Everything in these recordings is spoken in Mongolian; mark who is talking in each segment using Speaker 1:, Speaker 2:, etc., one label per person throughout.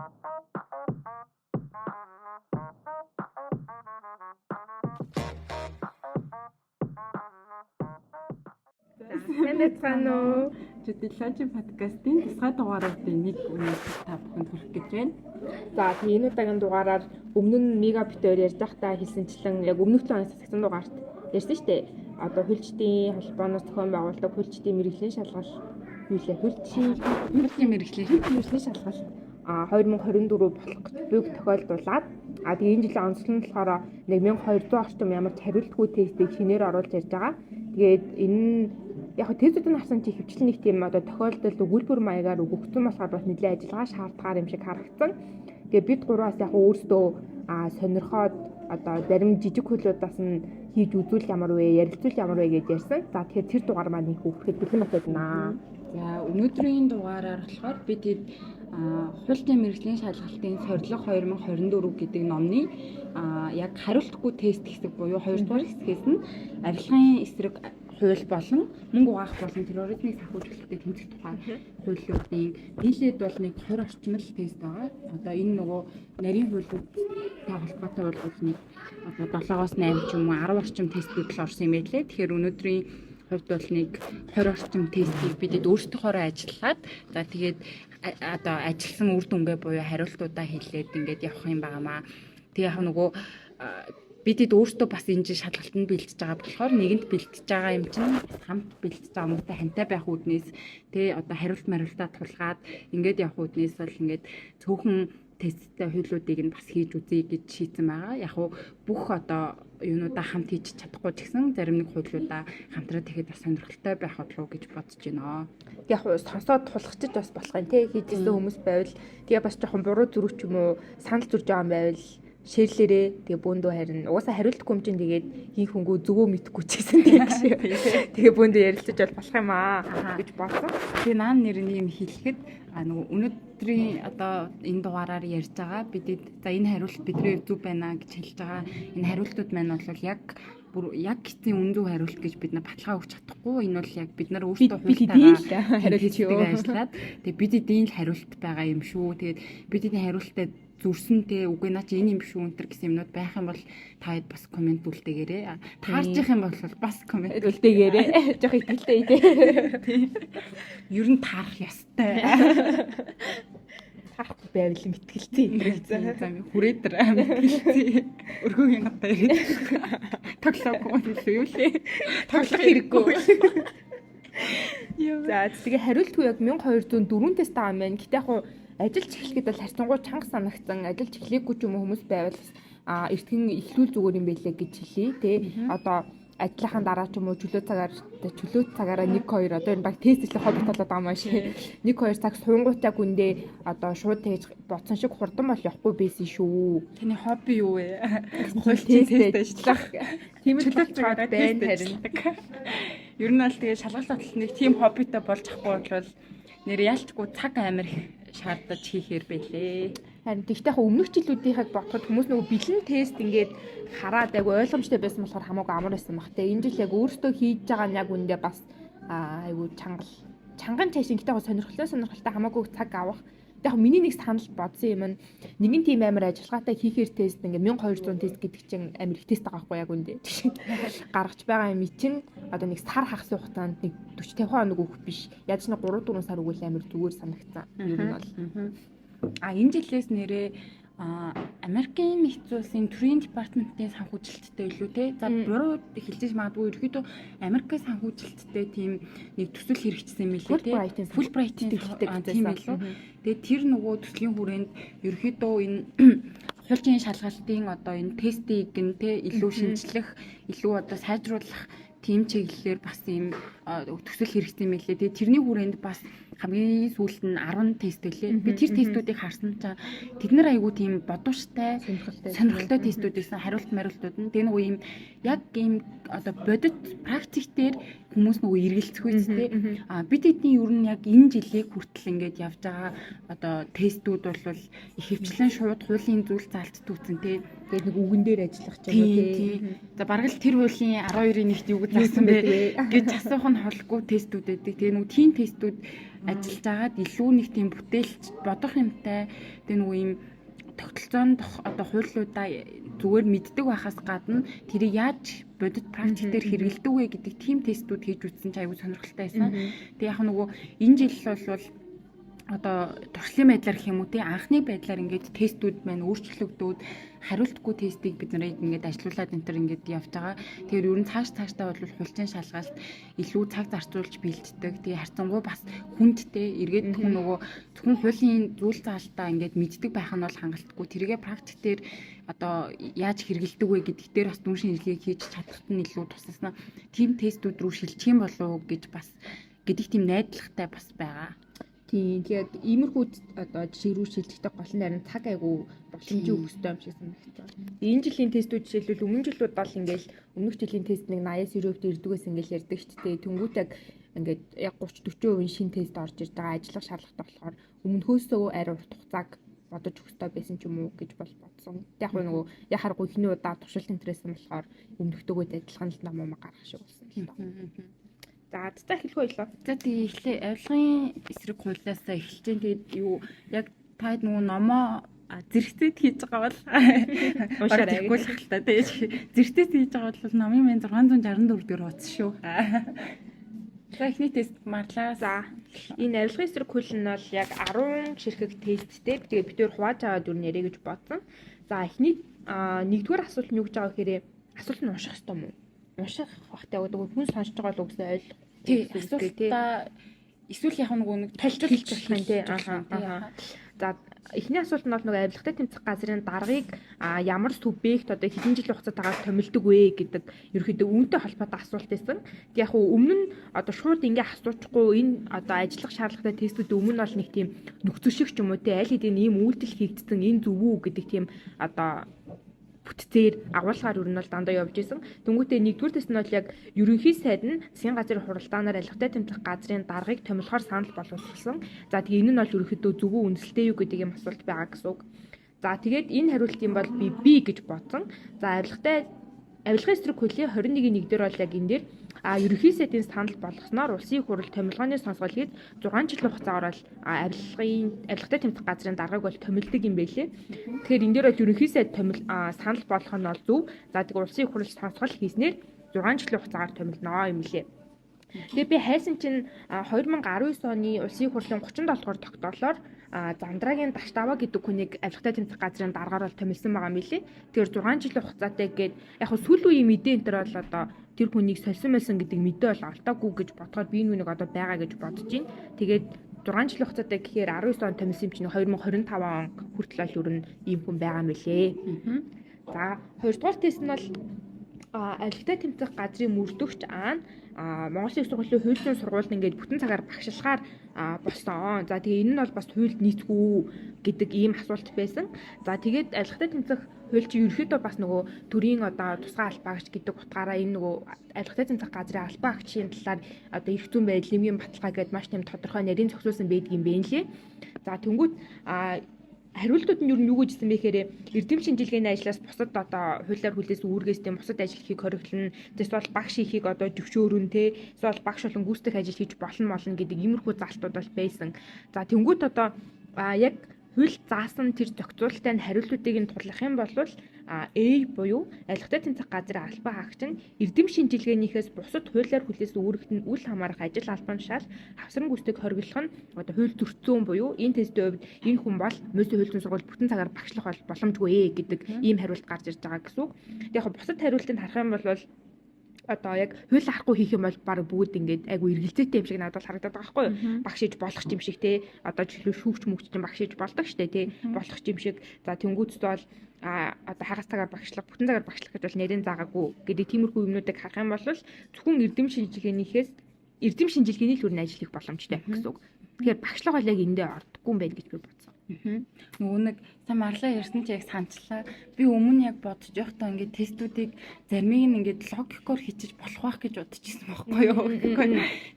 Speaker 1: Сайн байцгаана уу?
Speaker 2: Жидилажи подкастын тусгай дугааруудын нэг өнөөдөр та бүхэнд хүргэх гэж байна.
Speaker 1: За тэгээ энэ удаагийн дугаараар өмнө нь Мега битээр ярьж байхдаа хэлсэнчлэн яг өмнөх 7 оны сасгсан дугаарт ярьсан шүү дээ. Одоо хуульчдын холбооноос зохион байгуулдаг хуульчдын мэргэжлийн шалгалт юу лээ?
Speaker 2: Хуульчдын
Speaker 1: мэргэжлийн шалгалт 2024 болох гэж буйг тохиолдуулаад тэгээ энэ жилийн онцлог нь болохоор 1200 орчим ямар ч хариултгүй тестийг шинээр оруулж ярьж байгаа. Тэгээд энэ нь яг тестүүд нь харсан чи хөвчлэн нэг тийм одоо тохиолдол өгүүлбэр маягаар өгөгдсөн болохоор бас нэлээд ажиллагаа шаардгаар юм шиг харагдсан. Тэгээ бид гурваас яг өөрсдөө сонирхоод одоо зарим жижиг хуулиудаас нь хийж үзүүл ямар вэ, ярилцуул ямар вэ гэж ярьсан. За тэгэхээр тэр дугаар маань их өгөхэд бэлэн байна.
Speaker 2: За өнөөдрийн дугаараар болохоор бид хэд хуульчийн мэргэжлийн шалгалтын сорилго 2024 гэдэг номны яг хариултгүй тест хэсэг буюу 2 дугаар хэсгээс нь арилгын эсрэг хууль болон мөнгө угаах болон терроризмыг санхүүжүүлэлттэй тэмцэх тухай хуулиудын нийлээд бол нэг 20 орчим л тест байгаа. Одоо энэ нөгөө нарийн хуулиудтай холбоотой бол нэг одоо 7-оос 8 ч юм уу 10 орчим тестүүд л орсон юм байлээ. Тэгэхээр өнөөдрийн хувьд бол нэг 20 орчим тестийг бидэд өөрсдийнхоороо ажиллаад за тэгээд одоо ажилласан үр дүнгээ буюу хариултуудаа хэлээд ингээд явах юм байгаамаа. Тэг яг нөгөө бидэд өөртөө бас энэ жил шалгалтанд бэлтэж байгаа болохоор нэгэнт бэлтэж байгаа юм чинь хамт бэлтэж байгаа хүмүүстэй хантай байх үүднээс тэ одоо хариулт мариултаа тулгаад ингээд явах үүднээс бол ингээд цөөхөн тесттэй хуулиудыг нь бас хийж үзье гэж шийдсэн байгаа. Яг уу бүх одоо юунуудаа хамт хийж чадахгүй ч гэсэн зарим нэг хуулиудаа хамтраад тэгэхэд бас сонирхолтой байх болов уу гэж бодож байна.
Speaker 1: Яг уу сонсоод тулгчиж бас болох юм те хийжсэн хүмүүс байвал тэгээ бас жоохон буруу зүрх ч юм уу санал зурж байгаа юм байвал шеэрлээрээ тэгээ бөөндөө харин угаасаа хариултгүй юм чинь тэгээд хин хөнгөө зүгөө мэдхгүй ч гэсэн тийм биш. Тэгээ бөөндөө ярилцаж бол болох юм аа гэж бодсон.
Speaker 2: Тэгээ наан нэр нь юм хэлэхэд нөгөө өнөөдрийн одоо энэ дугаараар ярьж байгаа бидэд за энэ хариулт бидний зөв байна гэж хэлж байгаа энэ хариултууд маань бол яг бүр яг эцсийн үн зөв хариулт гэж бид нар баталгаа өгч чадахгүй. Энэ бол яг бид нар өөрсдөө
Speaker 1: хуультайгаа хариулт
Speaker 2: юу ажиллаад тэгээ бид эдийн л хариулт байгаа юм шүү. Тэгээд бид эдийн хариултаа зүрсэн те үгүй наа чи энэ юм биш үү энэ гэсэн юмнууд байх юм бол та хэд бас комент үлдээгээрэй. Таарч их юм бол бас комент
Speaker 1: үлдээгээрэй. Жох итгэлтэй те.
Speaker 2: Ер нь таарах ёстой.
Speaker 1: Таарахгүй байвал мэтгэлцээ
Speaker 2: энэ. За хүрээдэр мэтгэлцээ. Өргөөгийн гадаа ирээд тоглоогүй юу лээ.
Speaker 1: Тоглох хэрэггүй. За тэгээ хариултгүй яг 1204 тест байгаа юм байна. Гэтэ яг ажиллаж эхлэхэд бол харьцангуй чанга санагдсан ажиллаж эхлэегүй ч юм уу хүмүүс байвал бас эртгэн эхлүүл зүгээр юм байлээ гэж хэлье тий. Одоо ажлынхаа дараа ч юм уу чөлөө цагаараа 1 2 одоо энэ баг тест эхлэх хобби болоод байгаа юм шиг 1 2 цаг суунгуудаа гүндээ одоо шууд тэгж бодсон шиг хурдан бол явахгүй байсан шүү.
Speaker 2: Таны хобби юу вэ?
Speaker 1: Хуульчийн тест ажиллах. Тийм л
Speaker 2: чөлөө цагаараа
Speaker 1: байна харин.
Speaker 2: Ер нь бол тэгээ шалгалт баталт нэг тийм хоббитой болж ахгүй бол нэр ялчгүй цаг амир их шаардаж хийхээр байлээ.
Speaker 1: Харин тэгтээ яг өмнөх жилүүдийнхээ бодоход хүмүүс нөгөө бэлэн тест ингээд хараад айгу ойлгомжтой байсан болохоор хамаагүй амар байсан баг те. Энэ жил яг өөртөө хийж байгаа нь яг үндэ бас айгу чанган цаашин гэтээ яг сонирхолтой хамаагүй цаг авах. Яг миний нэг санал бодсон юм нь нэгэн тийм амар ажиллагаатай хийхээр тест ингээд 1200 тест гэдэг чинь амар их тест байгаа байхгүй яг үндэ. Гаргаж байгаа юм чинь одоо нэг сар хагас хугацаанд нэг 40 50 хоног өгөх биш. Яаж нэг 3 4 сар өгвөл амар зүгээр санагцсан. Ер нь бол.
Speaker 2: Энэ жилээс нэрээ Америкийн нэгдсэн улсын төрийн департаментын санхүүжилттэй илүү те. За буруу хэлж магадгүй ерөөдөө Америкийн санхүүжилттэй тийм нэг төсөл хэрэгжсэн юм билээ
Speaker 1: те.
Speaker 2: Fulbright-ийн тийм илүү. Тэгээд тэр нөгөө төслийн хүрээнд ерөөдөө энэ хуульчийн шалгалтын одоо энэ тестийг нь те илүү шинжлэх, илүү одоо сайжруулах тийм чиглэлээр бас ийм төсөл хэрэгжсэн юм билээ. Тэгээд тэрний хүрээнд бас хамгийн сүүлд нь 10 тест байлээ. Би тэр тестүүдийг харсан чинь тэд нар айгүй тийм бодууштай, сонирхолтой тестүүд байсан. Хариулт мариултууд нь. Тэгээ нөгөө ийм яг ийм одоо бодит практик дээр хүмүүс нөгөө эргэлзэх үст те. А бид эдний ер нь яг энэ жилийг хүртэл ингээд явж байгаа одоо тестүүд бол ихэвчлэн шууд хуулийн зүйл заалт түүцэн те.
Speaker 1: Тэгээд нэг үгэн дээр ажиллах ч юм уу
Speaker 2: те. За бараг л тэр хуулийн 12-ийн нэгт юу гэж заасан бэ гэж асуух нь холгүй тестүүд байдаг. Тэгээ нөгөө тийм тестүүд Ажиллаж агаад илүү нэг тийм бүтээлч бодох юмтай, тэгээ нөгөө юм тогтолцоонд одоо хуулиудаа зүгээр мэддэг байхаас гадна тэрийг яаж бодит практик дээр хэрэгэлдэг вэ гэдэг тийм тестүүд хийж үзсэн чинь аягүй сонирхолтой байсан. Тэгээ яг нөгөө энэ жил бол одоо туршлын байдлаар гэх юм уу, те, анхны байдлаар ингээд тестүүд маань өөрчлөгдөөд хариултгүй тестийг бид нарыг ингээд ажилуулад энэ төр ингээд явж байгаа. Тэгэхээр ер нь цааш цаашдаа бол хулчин шалгалт илүү цаг зарцуулж бэлддэг. Тэгээ харьцангуй бас хүндтэй эргээд хүн нөгөө зөвхөн хуулийн зүйл заалтаа ингээд мэддэг байх нь бол хангалтгүй. Тэргээ практик дээр одоо яаж хэрэгэлдэг вэ гэдэг дээр бас дүн шинжилгээг хийж чадахт нь илүү тусалсан. Тим тестүүд рүү шилжих юм болов уу гэж бас гэдэг тийм найдвартай бас байгаа.
Speaker 1: Тийм. Тэгээд иймэрхүү одоо жишээ рүү шилжихдээ гол нь харин цаг айгу боломжийн өгөхтэй юм шиг санагдаж байна. Энэ жилийн тестүүд жишээлбэл өмнө жилүүд бол ингээл өмнөх жилийн тест нэг 80-90% ирдэг байсан ингээл ярьдаг шүү дээ. Тэнгүүтээ ингээд яг 30 40% шинэ тест орж ирж байгаа, ажиллах шаардлагатай болохоор өмнөхөөсөө арай урт хугацааг бодож өгөх ёстой байсан ч юм уу гэж бол бодсон. Яг нөгөө яхааргүй эхний удаа туршилт энтерсэн болохоор өмнөхтэйгөө адилхан л ном юм гаргах шиг болсон л доо. За, за, эхлэх байлаа.
Speaker 2: За, тэгээ эхлээ, авилгын эсрэг хуулиасаа эхэлж जैन. Тэгээд юу яг та нөгөө номоо зэрэгцээд хийж байгаа бол
Speaker 1: уншаарай
Speaker 2: л та. Тэгээд зэрэгцээд хийж байгаа бол номын маань 664 дэх хуудас шүү. За, эхний тест марлаа.
Speaker 1: За, энэ авилгын эсрэг хууль нь бол яг 10 ширхэг тесттэй. Тэгээд бид өөр хувааж аваад юу нэрэ гэж бодсон. За, эхний нэгдүгээр асуулт нь юу гэж байгаа гэхээр асуулт нь унших хэрэгтэй юм уу? Унших бахтай гэдэг хүн сонсож байгаа л үгсээ ойлгох.
Speaker 2: Тий, асуултаа эсвэл яг нөгөө нэг
Speaker 1: толжуулж болох юм тий. Аа. За, эхний асуулт нь бол нөгөө авилгатай тэмцэх газрын даргаыг ямар субъект одоо хэдэн жилийн хугацаатаагаар томилдог вэ гэдэг ерөөхдөө үүнтэй холбоотой асуулт байсан. Тэг яг хуу өмнө нь одоо шууд ингээ асуучихгүй, энэ одоо ажиллах шаардлагатай тестүүд өмнө нь бол нэг тийм нөхцөл шиг ч юм уу те, аль хэдийн ийм үйлдэл хийгдсэн, энэ зөв үү гэдэг тийм одоо бүтцээр агуулгаар ер нь бол дандаа явж исэн. Тэнгүүтээ нэгдүгээр тест нь бол яг ерөнхий сайд нь засгийн газрын хуралдаанаар авилгатай тэмцэх газрын даргаыг томилохоор санал болгосон. За, тэгээ энэ нь бол ерөнхийдөө зөв үү, үнэлэлтэй юу гэдэг юм асуулт байгаа гэсэн үг. За, тэгээд энэ хариултын бол би би гэж бодсон. За, авилгын эсрэг хуулийн 21-ийн 1 дээр бол яг энэ дээр ерөнхий сайдын санал болгосноор улсын их хурал томилгооны сонсгол хийж 6 жилийн хугацаагаар бол авилгатай тэмцэх газрын даргаыг бол томилдог юм байлээ. Тэгэхээр энэ дээр бол ерөнхий сайд томил санал болгох нь бол зөв. За, тэгээ улсын их хурал сонсгол хийснээр 6 жилийн хугацаагаар томилноо юм лээ. Тэгээ би хайсан чинь 2019 оны улсын их хурлын 37 дугаар тогтоолоор Зандрагийн Даштава гэдэг хүнийг авилгатай тэмцэх газрын даргаар бол томилсон байгаа юм билээ. Тэгэхээр 6 жилийн хугацаатай гээд яг хөө сүүл үеийн мэдээ энэ төр бол одоо тэр хүнийг сольсон байсан гэдэг мэдээ бол олдоогүй гэж бодохоор би энэ хүнийг одоо байгаа гэж бодож байна. Тэгээд 6 жилийн хугацаатай гэхээр 19 он томилсон юм чинь 2025 он хүртэл бол ер нь ийм хүн байгаа юм билээ. За, хоёрдугаар тест нь бол авилгатай тэмцэх газрын мөрдөгч аан Монгол Их сургуулийн хууль зүйн сургуульд ингээд бүтэн цагаар багшлахаар болсон. За, тэгээ энэ нь бол бас хуульд нийцгүй гэдэг ийм асуулт байсан. За, тэгээд авилгатай тэмцэх хууль чинь ерөөхдөө бас нөгөө төрийн одоо тусгай албаагч гэдэг утгаараа энэ нөгөө авилгатай тэмцэх газрын албаагчийн талаар одоо эрх зүйн байдал, нэмгийн баталгаа гэдээ маш тийм тодорхой нарийн зохицуулсан байдаг юм байна лээ. За, тэнгүүт хариултууд нь юу нь юу гэж хэлсэн бэ гэхээр эрдэм шинжилгээний ажлаас бусад одоо хуулиар хүлээс үүргээс тийм бусад ажил хийх хориглоно. Эсвэл багш хийхийг одоо зөвшөөрөн те. Эсвэл багш болон гүйцэтгэх ажил хийж болно молно гэдэг иймэрхүү залтууд бол байсан. За, тэнгүүт одоо яг хууль заасан тэр зохицуулалттай нь хариултуудыг нь тулах юм бол A буюу авилгатай тэмцэх газрын албан хаагч нь эрдэм шинжилгээнийхээс бусад хуулиар хүлээс үүрэгт нь үл хамаарах ажил албан тушаал хавсран гүйцэтгэх хориглох нь одоо хууль зөрчсөн буюу энэ тестийн хувьд энэ хүн бол Мөсийн хууль зүйн сургууль бүтэн цагаар багшлах бол боломжгүй ээ гэдэг ийм хариулт гарч ирж байгаа гэсэн үг. Яг бусад хариултыг харах юм бол одоо яг хууль харахгүй хийх юм бол баг бүгд ингээд айгу эргэлзээтэй юм шиг надад бол харагдаад байгаа байхгүй юу? Багш хийж болох юм шиг те. Одоо жишээлбэл шүүгч мөгч чинь багш хийж болдог штэ те. Болох юм шиг. За, тэнгуүцд бол одоо хагас цагаар багшлах, бүтэн цагаар багшлах гэж бол нэрийн заагаагүй гэдэг тиймэрхүү юмнуудыг харах юм бол зөвхөн эрдэм шинжилгээнийхээс эрдэм шинжилгээний л үр нь ажил хийх боломжтой гэсэн үг. Тэгэхээр багшлах бол яг эндээ ордоггүй юм байна гэж би бодсон.
Speaker 2: Нөгөө нэг сайн марлаа ярьсан чи яг санчлаа. Би өмнө яг бодож байхдаа ингээд тестүүдийг заримыг нь ингээд логикоор хийчих болох байх гэж бодчихсон байхгүй юу?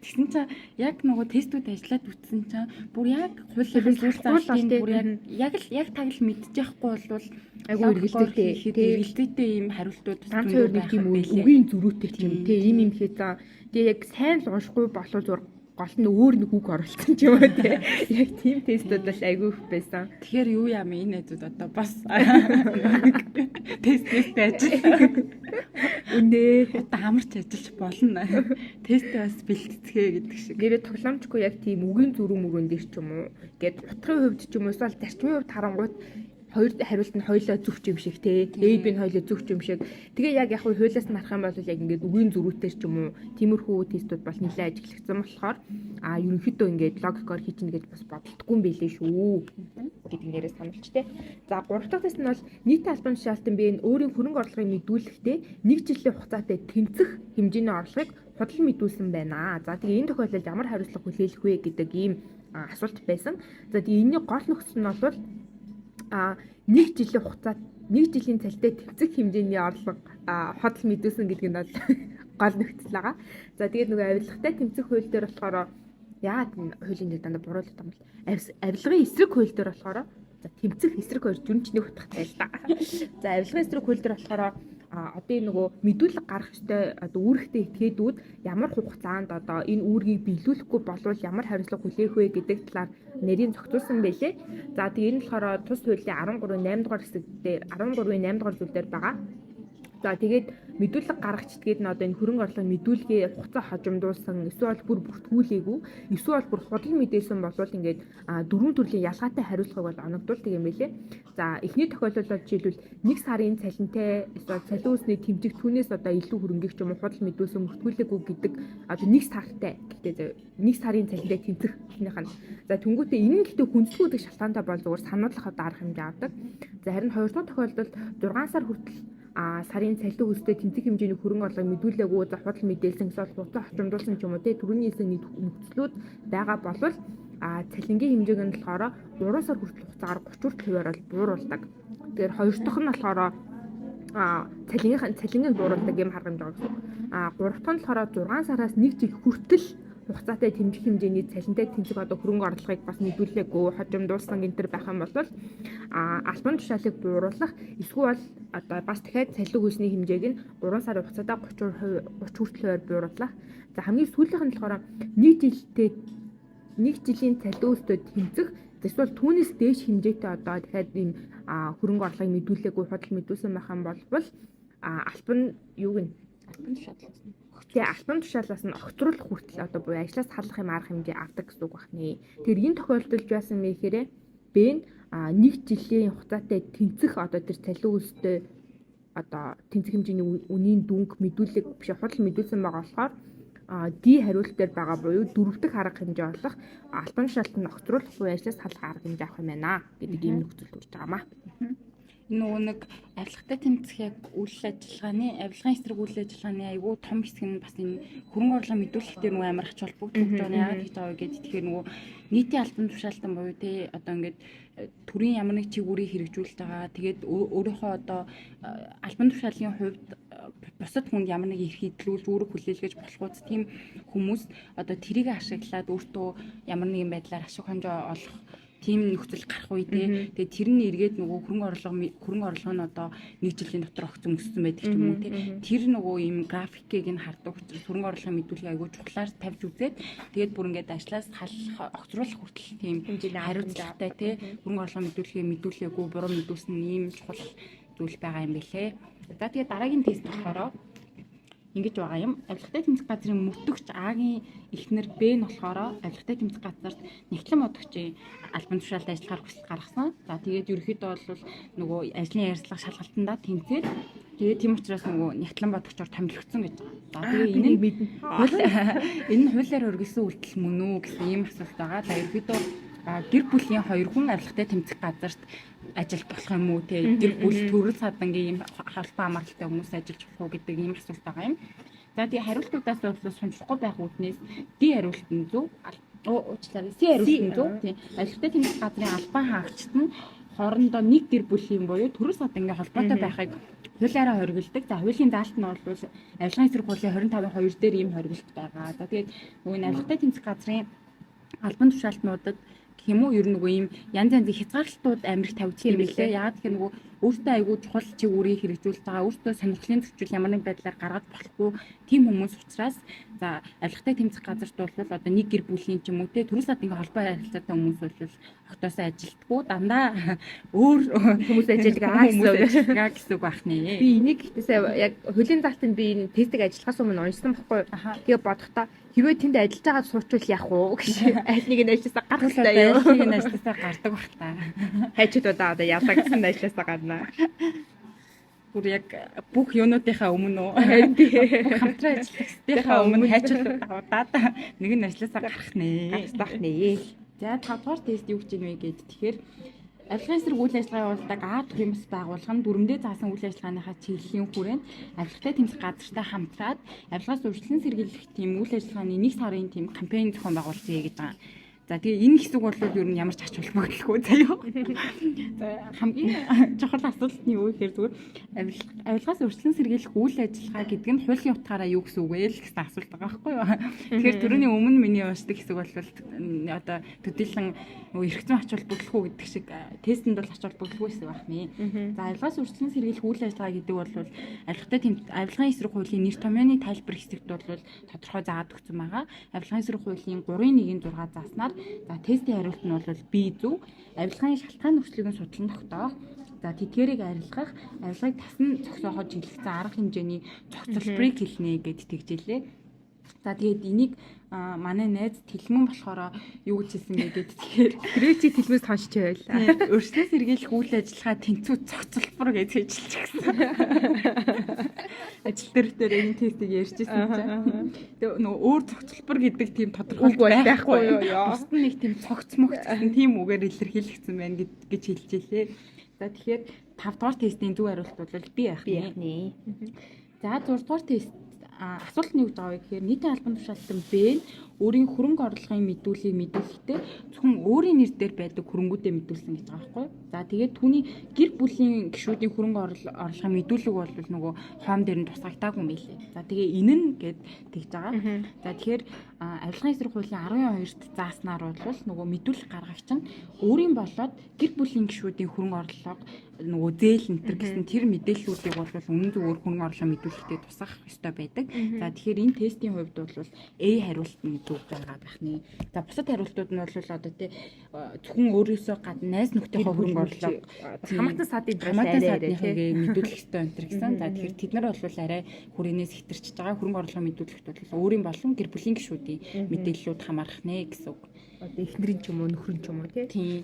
Speaker 2: Тэгсэн чинь яг нөгөө тестүүд ажиллаад үтсэн чинь бүр яг хуулийн зүйл заалтын бүр яг л яг таг л мэдчихгүй болвол
Speaker 1: айгүй эргэлзээтэй,
Speaker 2: эргэлзээтэй ийм хариултууд
Speaker 1: ганц хоёр нэг тийм үгийн зөрүүтэй ч юм те ийм юм хээ. За, тэгээ яг сайн л уншихгүй болов зур Гол нь өөр нэг үг оруулсан ч юм уу те. Яг тийм тестүүд бол айгүй их байсан.
Speaker 2: Тэгэхээр юу яам энэ найзууд одоо бас тест ажил.
Speaker 1: Үнэ.
Speaker 2: Одоо амарч ажиллаж болно. Тестээ бас бэлтцгээ гэдэг шиг.
Speaker 1: Нэрээ тоглоомчгүй яг тийм үгийн зүрх мөрөн дээр ч юм уу. Ингээд утгын хувьд ч юм уу эсвэл зарчмын хувьд харангуут хоёр хариулт нь хоёлоо зөвч юм шиг те. A B нь хоёлоо зөвч юм шиг. Тэгээ яг хуу хуулиас нь харах юм бол яг ингээд үгийн зөрүүтэй ч юм уу тиймэрхүү тестүүд бол нэлээд ажиглагдсан болохоор ерөнхийдөө ингээд логикоор хийчихнэ гэж бас бодолтгүй юм байлээ шүү гэдэг нэрээ сануулч те. За гурав дахь тест нь бол нийтийн албан тушаалтан бие нь өөрийн хөрөнгө орлогыг мэдүүлэхдээ нэг жилийн хугацаатай тэнцэх хэмжээний орлогыг худал мэдүүлсэн байна. За тэгээ энэ тохиолдолд ямар хариуцлага хүлээлгэх вэ гэдэг ийм асуулт байсан. За тэгээ энэний гол нөхцөл нь бол нэг жилийн хугацаа нэг жилийн цалтай тэнцэх хэмжээний орлого худал мэдүүлсэн гэдэг нь бол гол нөхцөл байгаа. За тэгээд нөгөө авилгатай тэмцэх хууль дээр болохоор яагаад энэ хуулийн дээр дандаа буруулах юм бол авилгын эсрэг хууль дээр болохоор за тэмцэх эсрэг хоёр жүнч нэг утгатай л да. За авилгын эсрэг хууль дээр болохоор одоо энэ нөгөө мэдүүлэг гаргах ёстой одоо үүрэгтэй этгээдүүд ямар хугацаанд одоо энэ үүргийг биелүүлэхгүй болвол ямар хариуцлага хүлээх вэ гэдэг талаар нэрийг зохицуулсан байлээ. За тэгээ энэ болохоор тус хуулийн 13 8 дугаар хэсэг дээр 13-ийн 8 дугаар зүйл дээр байгаа. За тэгээд мэдүүлэг гаргачдгээд нь одоо энэ хөрөнгө орлогын мэдүүлгээ хугацаа хожимдуулсан эсвэл бүр бүртгүүлээгүй эсвэл бүр худал мэдээлсэн болвол ингээд дөрвөн төрлийн ялгаатай хариуцлагыг бол оногдуулдаг юм байлээ. За эхний тохиолдолд бол жишээлбэл 1 сарын цалинтай эсвэл цалин үүсний тэмцэх түүнээс одоо илүү хөрөнгийг ч юм уу худал мэдүүлсэн бүртгүүлээгүй гэдэг одоо 1 сартай гэхдээ 1 сарын цалинтай тэмцэх гэнийх нь. За тэнгуүтээ энэ нь гэхдээ хүндлэгүүдэг шалтгаантай бол зүгээр сануулгах одоо арга хэмжээ авдаг. За харин хоёр дахь тохиолдолд 6 сар хүртэл сарын цалин өстэй тэнцэх хэмжээний хөрөнгө орлого мэдүүлээгүй за худал мэдээлсэн эсвэл хугацаа хожимдуулсан ч юм уу те түрүүний хэлсэн нэг нөхцлүүд байгаа болвол цалингийн хэмжээг нь болохоор 3 сар хүртэл хугацаагаар 30 хүртэл хувиар бол бууруулдаг. Тэгэхээр хоёр дахь нь болохоор цалингийн бууруулдаг юм харгамж байгаа гэсэн. Гурав дахь нь болохоор 6 сараас 1 жил хүртэл хугацаатай тэмцэх хэмжээний цалинтай тэнцэх одоо хөрөнгө орлогыг бас мэдүүлээгүй хожимдуулсан гэнтэр байх юм бол албан тушаалыг бууруулах эсвэл одоо бас дахиад цалин хөлсний хэмжээг нь 3 сарын хугацаатай 30% 30 хүртэл хувиар бууруулах. За хамгийн сүүлийнх нь болохоор нэг жилийн цалин өстэй тэнцэх эсвэл түүнээс дээш хэмжээтэй одоо дахиад ийм хөрөнгө орлогыг мэдүүлээгүй худал мэдүүлсэн байх юм бол албан юуг нь
Speaker 2: албан тушаалаас нь
Speaker 1: Тэгээ албан тушаалаас нь огцруулах хүртэл одоо буюу ажлаас халах юм арга хэмжээ авдаг гэсэн үг байна. Тэгэхээр энэ тохиолдолд яасан бэ гэхээр Б нь нэг жилийн хугацаатай тэнцэх одоо тэр цалин өстэй одоо тэнцэх хэмжээний үнийн дүнг мэдүүлэг биш худал мэдүүлсэн байгаа болохоор D хариулт дээр байгаа буюу дөрөв дэх арга хэмжээ болох албан тушаалт нь огцруулах буюу ажлаас халах арга хэмжээ авах юм байна гэдэг ийм нөхцөл төрж байгаа маа.
Speaker 2: Нөгөө нэг авилгатай тэмцэх яг үйл ажиллагааны авилгын эсрэг үйл ажиллагааны айгүй том хэсэг нь бас энэ хөрөнгө орлого мэдүүлэх дээр нөгөө амар ач холбогдол өгч байгаа. Яагаад гэж байгаа вэ гэдэг тэгэхээр нөгөө нийтийн албан тушаалтан буюу те одоо ингээд төрийн ямар нэг чигүүрийг хэрэгжүүлж байгаа. Тэгээд өөрийнхөө одоо албан тушаалын хувьд бусад хүнд ямар нэг эрх хэдлүүлж үүрэг хүлээлгэж болох үз тийм хүмүүс одоо тэрийг ашиглаад өөртөө ямар нэгэн байдлаар ашиг хонжоо олох тийм нөхцөл гарах үе те. Тэгээ тэр нь эргээд нөгөө хөрөнгө орлого нь одоо нэг жилийн дотор огцон өссөн байдаг ч юм уу те. Тэр нөгөө ийм графикийг нь хардаг учраас хөрөнгө орлогын мэдүүлгийг айгүй чухлаар тавьж үзээд тэгээд бүр ингээд ажлаас халах огцруулах хүртэл тийм хариуцлагатай те. Хөрөнгө орлогын мэдүүлгийг мэдүүлээгүй буруу мэдүүлсэн ийм чухал зүйл байгаа юм бэлээ. За тэгээд дараагийн тест болохоор ингэж байгаа юм. Авилгатай тэмцэх газрын мөтөгч А-гийн эхнэр Б нь болохоор авилгатай тэмцэх газарт нэгтлэн бодогчийн албан тушаалд ажиллахаар хүсэл гаргасан. За тэгээд ерөнхийдөө бол нөгөө ажлын ярилцлага шалгалтандаа тэнцээд тэгээд тийм учраас нөгөө нэгтлэн бодогчоор томилогдсон гэж байгаа. За тэгээд энэ нь энэ нь хуулиар өргөсөн үйлдэл мөн үү гэсэн ийм асуулт байгаа. За ерөнхийдөө гэр бүлийн хоёр хүн авилгатай тэмцэх газарт ажиллах болох юм уу те гэр бүл төрөл садангийн ийм холбоо хамааралтай хүмүүс ажиллаж болох уу гэдэг ийм асуулт байгаа юм. За тэгээ хариултуудаас бол сонирхгүй байх үүднээс D хариулт нь зөв. Уучлаарай. C хариулт нь зөв. Тийм. Авилгатай тэмцэх газрын албан хаагчид нь хоорондоо нэг гэр бүлийн буюу төрөл садангийн холбоотой байхыг хуулиараа хоригддаг. За хуулийн заалт нь бол авилгын эсрэг хуулийн 25-ын 2 дээр ийм хоригдолт байгаа. За тэгээд нөгөө энэ авилгатай тэмцэх газрын албан тушаалтнуудад гэх юм уу ер нь нөгөө ийм янз янзын хязгаарлалтууд амар их тавьдаг юм билээ. Яагаад гэхээр нөгөө Өөртөө айгүй чухал чиг үүрийг хэрэгжүүлж байгаа, өөртөө сонирхлын зөрчил ямар нэг байдлаар гаргаж болохгүй тийм хүмүүс учраас за авилгатай тэмцэх газарт бол одоо нэг гэр бүлийн ч юм уу те төрөл сад ингээ холбоо харилцаатай хүмүүс бол огтоосоо ажилтгүй, дандаа өөр
Speaker 1: хүмүүс ажилладаг аа
Speaker 2: гэсэн гэсэн үг байх нэ.
Speaker 1: Би энийг гэхдээ яг хуулийн заалтанд би энэ тестийг ажиллахаас өмнө уншсан байхгүй. Тэгээ бодохдоо хэрвээ тэнд ажиллаж байгаа суучвал яах вэ гэж аль нэг нь ажилласаа гарах хэрэгтэй
Speaker 2: юу? Аль нэг нь ажилласаа гардаг бах та.
Speaker 1: Хайчид удаа одоо ялаа гэсэн ажилласаа гарна.
Speaker 2: Бүр яг бүх юунуудынхаа өмнө үү? Бүх хамтран ажиллагчдынхаа өмнө хайчид удаад нэг нь ажилласаа гарах нэ.
Speaker 1: Гарах нэ.
Speaker 2: За 5 дугаар тест юу гэж вэ гээд тэгэхээр авилгын эсрэг үйл ажиллагаа явуулдаг А төрлийн бас байгууллага нь дүрмдээ заасан үйл ажиллагааныхаа чиглэлийн хүрээнд авилгатай тэмцэх газартай хамтраад авилгаас урьдчилан сэргийлэх тийм үйл ажиллагааны 1 сарын тийм кампайн зохион байгуулсан гэж байгаа. За тэгээ энэ хэсэг бол ер нь ямар ч ач холбогдолгүй заяа. За хамгийн чухал асуулт нь юу гэхээр зүгээр авилгаас урьдчилан сэргийлэх үйл ажиллагаа гэдэг нь хуулийн утгаараа юу гэсэн үг вэ л гэсэн асуулт байгаа байхгүй юу. Тэгэхээр түрүүний өмнө миний уншдаг хэсэг бол одоо төдийлөн эрх зүйн ач холбогдолгүй гэдэг шиг тестэнд бол ач холбогдолгүй хэсэг байх нэ. За авилгаас урьдчилан сэргийлэх үйл ажиллагаа гэдэг бол авилгатай авилгын эсрэг хуулийн нэр томьёоны тайлбар хэсэгт бол тодорхой заагаад өгсөн байгаа. Авилгын эсрэг хуулийн 3.1-6 зааснаар за тестийн хариулт нь бол B зөв. Авилгын шалтгаан нөхцөлийг нь судлан тогтоох. За тэдгээрийг арилгах, авилгыг тасн зогсооход чиглэсэн арга хэмжээний зохицолборыг хэлнэ гэд тэгжээлээ. За тэгээд энийг манай найз Тэлмэн болохоор юу гэж хэлсэн бэ гэд тэгэхээр
Speaker 1: тэрээ чи Тэлмээс сонсч байвал
Speaker 2: өршлөөс сэргийлэх үйл ажиллагаа тэнцүү цогцолбор гэж хэлчихсэн. Ажил дээр дээр энэ тестийг ярьжсэн чинь. Тэгээ нөгөө өөр цогцолбор гэдэг тийм тодорхойлт байхгүй юу? Бусд нь нэг тийм цогц мөгц гэсэн тийм үгээр илэрхийлэгдсэн байна гэж хэлжээлээ. За тэгэхээр 5 дугаар тестийн зөв хариулт бол би байх нэ. За 6 дугаар тест асуулт нь юу гэж байгаа вэ гэхээр нийтийн албан тушаалтан Б нь өөрийн хөрөнгө орлогын мэдүүлгийг мэдүүлэхдээ зөвхөн өөрийн нэр дээр байдаг хөрөнгүүдээ мэдүүлсэн гэж байгаа байхгүй. За тэгээд түүний гэр бүлийн гишүүдийн хөрөнгө орлогын мэдүүлэг бол нөгөө хоом дээр нь тусгагдаагүй юм билээ. За тэгээ энэ нь гэд тэгж байгаа. За тэгэхээр авилгын эсрэг хуулийн 12-т зааснаар бол нөгөө мэдүүлэг гаргагч нь өөрийн болоод гэр бүлийн гишүүдийн хөрөнгө орлого нөгөө зээл энтер гэсэн тэр мэдээллүүдийг бол үнэн зөвөөр хөрөнгө орлогын мэдүүлэгтээ тусгах ёстой байдаг. За тэгэхээр энэ тестийн хувьд бол A хариулт нь зөв байгаа байх нэ. За бусад хариултууд нь бол одоо тий зөвхөн өөрөөсөө гадна найз нөхдийнхөө хөрөнгө орлого
Speaker 1: хамаатан садын
Speaker 2: садныхыг мэдүүлэх ёстой энэ төр гэсэн. За тэгэхээр тэд нар бол арай хүрээнээс хэтэрчж байгаа хөрөнгө орлогын мэдүүлэгт бол өөрийн болон гэр бүлийн гишүүдийн мэдээллүүд хамаарах нэ гэсэн үг.
Speaker 1: Одоо эхнэрийн ч юм уу нөхрийн ч юм уу
Speaker 2: тий.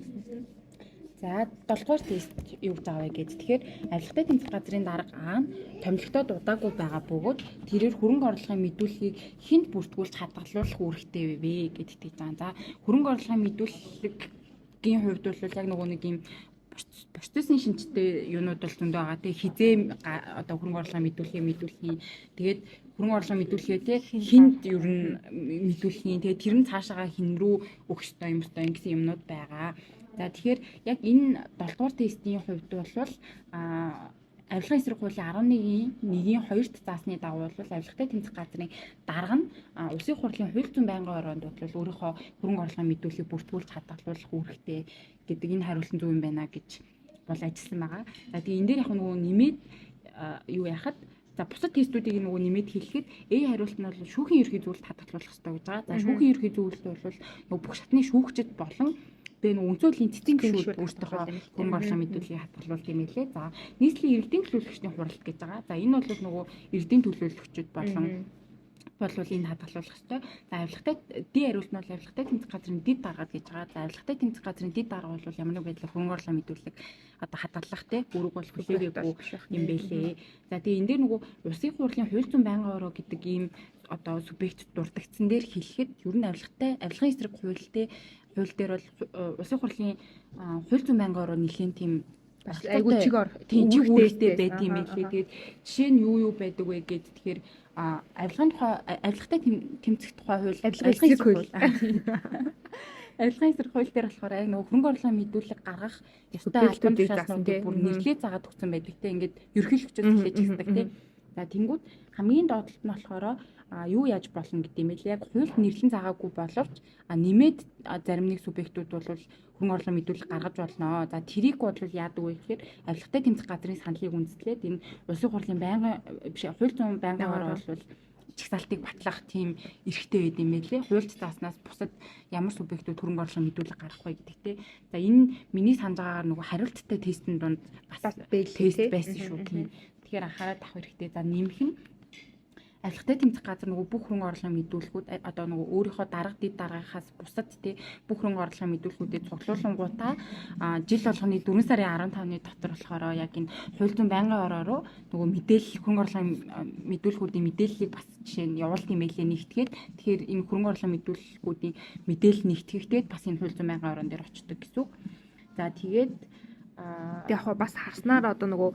Speaker 2: За 7 дугаар тест юу гэж байгаа вэ гэж. Тэгэхээр авилгатай тэмцэх газрын дарга А нь томилогтой дуудаагүй байгаа бөгөөд тэрээр хөрөнгө орлогын мэдүүлгийг хэнд бүртгүүлж хадгалуулах үүрэгтэй вэ гэд тэгж байгаа. За хөрөнгө орлогын мэдүүлгийн хувьд бол яг нөгөө нэг юм процессын шинжтэй юунууд бол зөндөө байгаа. Тэг хизээ одоо хөрөнгө орлогын мэдүүлгийг мэдүүлэх юм. Тэгээд хөрөнгө орлогын мэдүүлгээ те хинд ер нь мэдүүлэх юм. Тэгээд тэр нь цаашаага хин рүү өгөх ёстой юм ёстой гэсэн юмнууд байгаа. За тэгэхээр яг энэ 7 дугаар тестийн хувьд бол авилгын эсрэг хуулийн 11-ийн 1-ийн 2-т заасны дагуу бол авилгатай тэмцэх газрын дарга нь улсын хурлын хууль зүйн байнгын ороонд бол өөрийнхөө хөрөнгө орлогын мэдүүлгийг бүртгүүлж хадгалуулах үүрэгтэй гэдэг энэ хариулт нь зөв юм байна гэж бол ажилласан байгаа. За тэгээ энэ дээр яг нөгөө нэмээд юу яхад за бусад тестүүдийг нөгөө нэмээд хэлэхэд A хариулт нь бол шүүхийн ерхий зөвлөлт хадгалуулах ёстой гэж байгаа. За шүүхийн ерхий зөвлөлт бол нөгөө бүх шатны шүүгчд болон тэгээ нөгөө үндсэн цэцэн гишүүд өөртөөхөө хөрөнгө орлогын мэдүүлгийг хадгалуулт юм лээ. За нийслэлийн иргэдийн төлөөлөгчдийн хуралд гэж байгаа. За энэ бол нөгөө иргэдийн төлөөлөгчд болон болвол энэ хадгалуулах ёстой. За авилгатай D хариулт нь бол авилгатай тэмцэх газрын дэд даргад гэж байгаа. За авилгатай тэмцэх газрын дэд дарга бол ямар нэг байдлаар хөрөнгө орлогын мэдүүлэг одоо хадгалах те үүрэг бол хүлээгээгүй юм бэлээ. За тэгээ энэ дээр нөгөө улсын хурлын хууль зүйн байнгын ороо гэдэг ийм одоо субъект дурдгдсан дээр хэлэхэд ер нь авилгатай авилгын эсрэг хуультай хууль дээр бол улсын хурлын хууль зүйн байнгын ороо нэлийн тийм
Speaker 1: айгуу чиг ор
Speaker 2: тийм чиг үүрэгтэй байт юм билээ. Тэгээд жишээ нь юу юу байдаг вэ гэд тэгэхээр авилгын тухай авилгатай тэмцэх тухай хууль
Speaker 1: авилгын эсрэг хууль
Speaker 2: авилгын эсрэг хууль дээр болохоор яг нөгөө хөрөнгө орлогын мэдүүлэг гаргах ёстой албан тушаалнуудыг бүр нэрлээ заагаад өгсөн байдаг те. Ингээд ерөнхийлөгчөөс эхлэж гисдэг те. За тэнгууд хамгийн доотлолт нь болохоор юу яаж болно гэдэг юм бэл, яг хуульд нэрлэн заагаагүй боловч нэмээд зарим нэг субъектууд бол хөрөнгө оруулалтын мэдүүлэг гаргаж болно. За тэрийг бол яадаг вэ гэхээр авилгатай тэмцэх газрын саналыг үндэслээд энэ улсын хурлын байнгын биш хууль зүйн байнгын ороо бол чагсаалтыг батлах тийм эрхтэй байд юм байлээ. Хуульд зааснаас бусад ямар субъектууд хөрөнгө оруулалтын мэдүүлэг гаргах вэ гэдэгтэй. За энэ миний санаж байгаагаар нөгөө хариулттай тестийн дунд бас тест байсан шүү. Тэгэхээр анхаарал авах хэрэгтэй. За нэмэх нь авилгатай тэмцэх газар нөгөө бүх хөрөнгө оруулалтын мэдүүлгүүд одоо нөгөө өөрийнхөө дарга дэд даргахаас бусад тий бүх хөрөнгө оруулалтын мэдүүлгүүдэд цуглуулангуудаа жил болгоны 4 сарын 15-ны дотор болохоор яг энэ хууль зүйн байнгын ороо руу нөгөө мэдээлэл хөрөнгө оруулалтын мэдүүлгүүдийн мэдээллийг бас жишээ нь явуулт юм байлээ нэгтгээд, тэгэхээр энэ хөрөнгө оруулалтын мэдүүлгүүдийн мэдээлэл нэгтгэхдээ бас энэ хууль зүйн байнгын ороон дээр очдог гэсэн үг. За тэгээд
Speaker 1: яг бас харснаар одоо нөгөө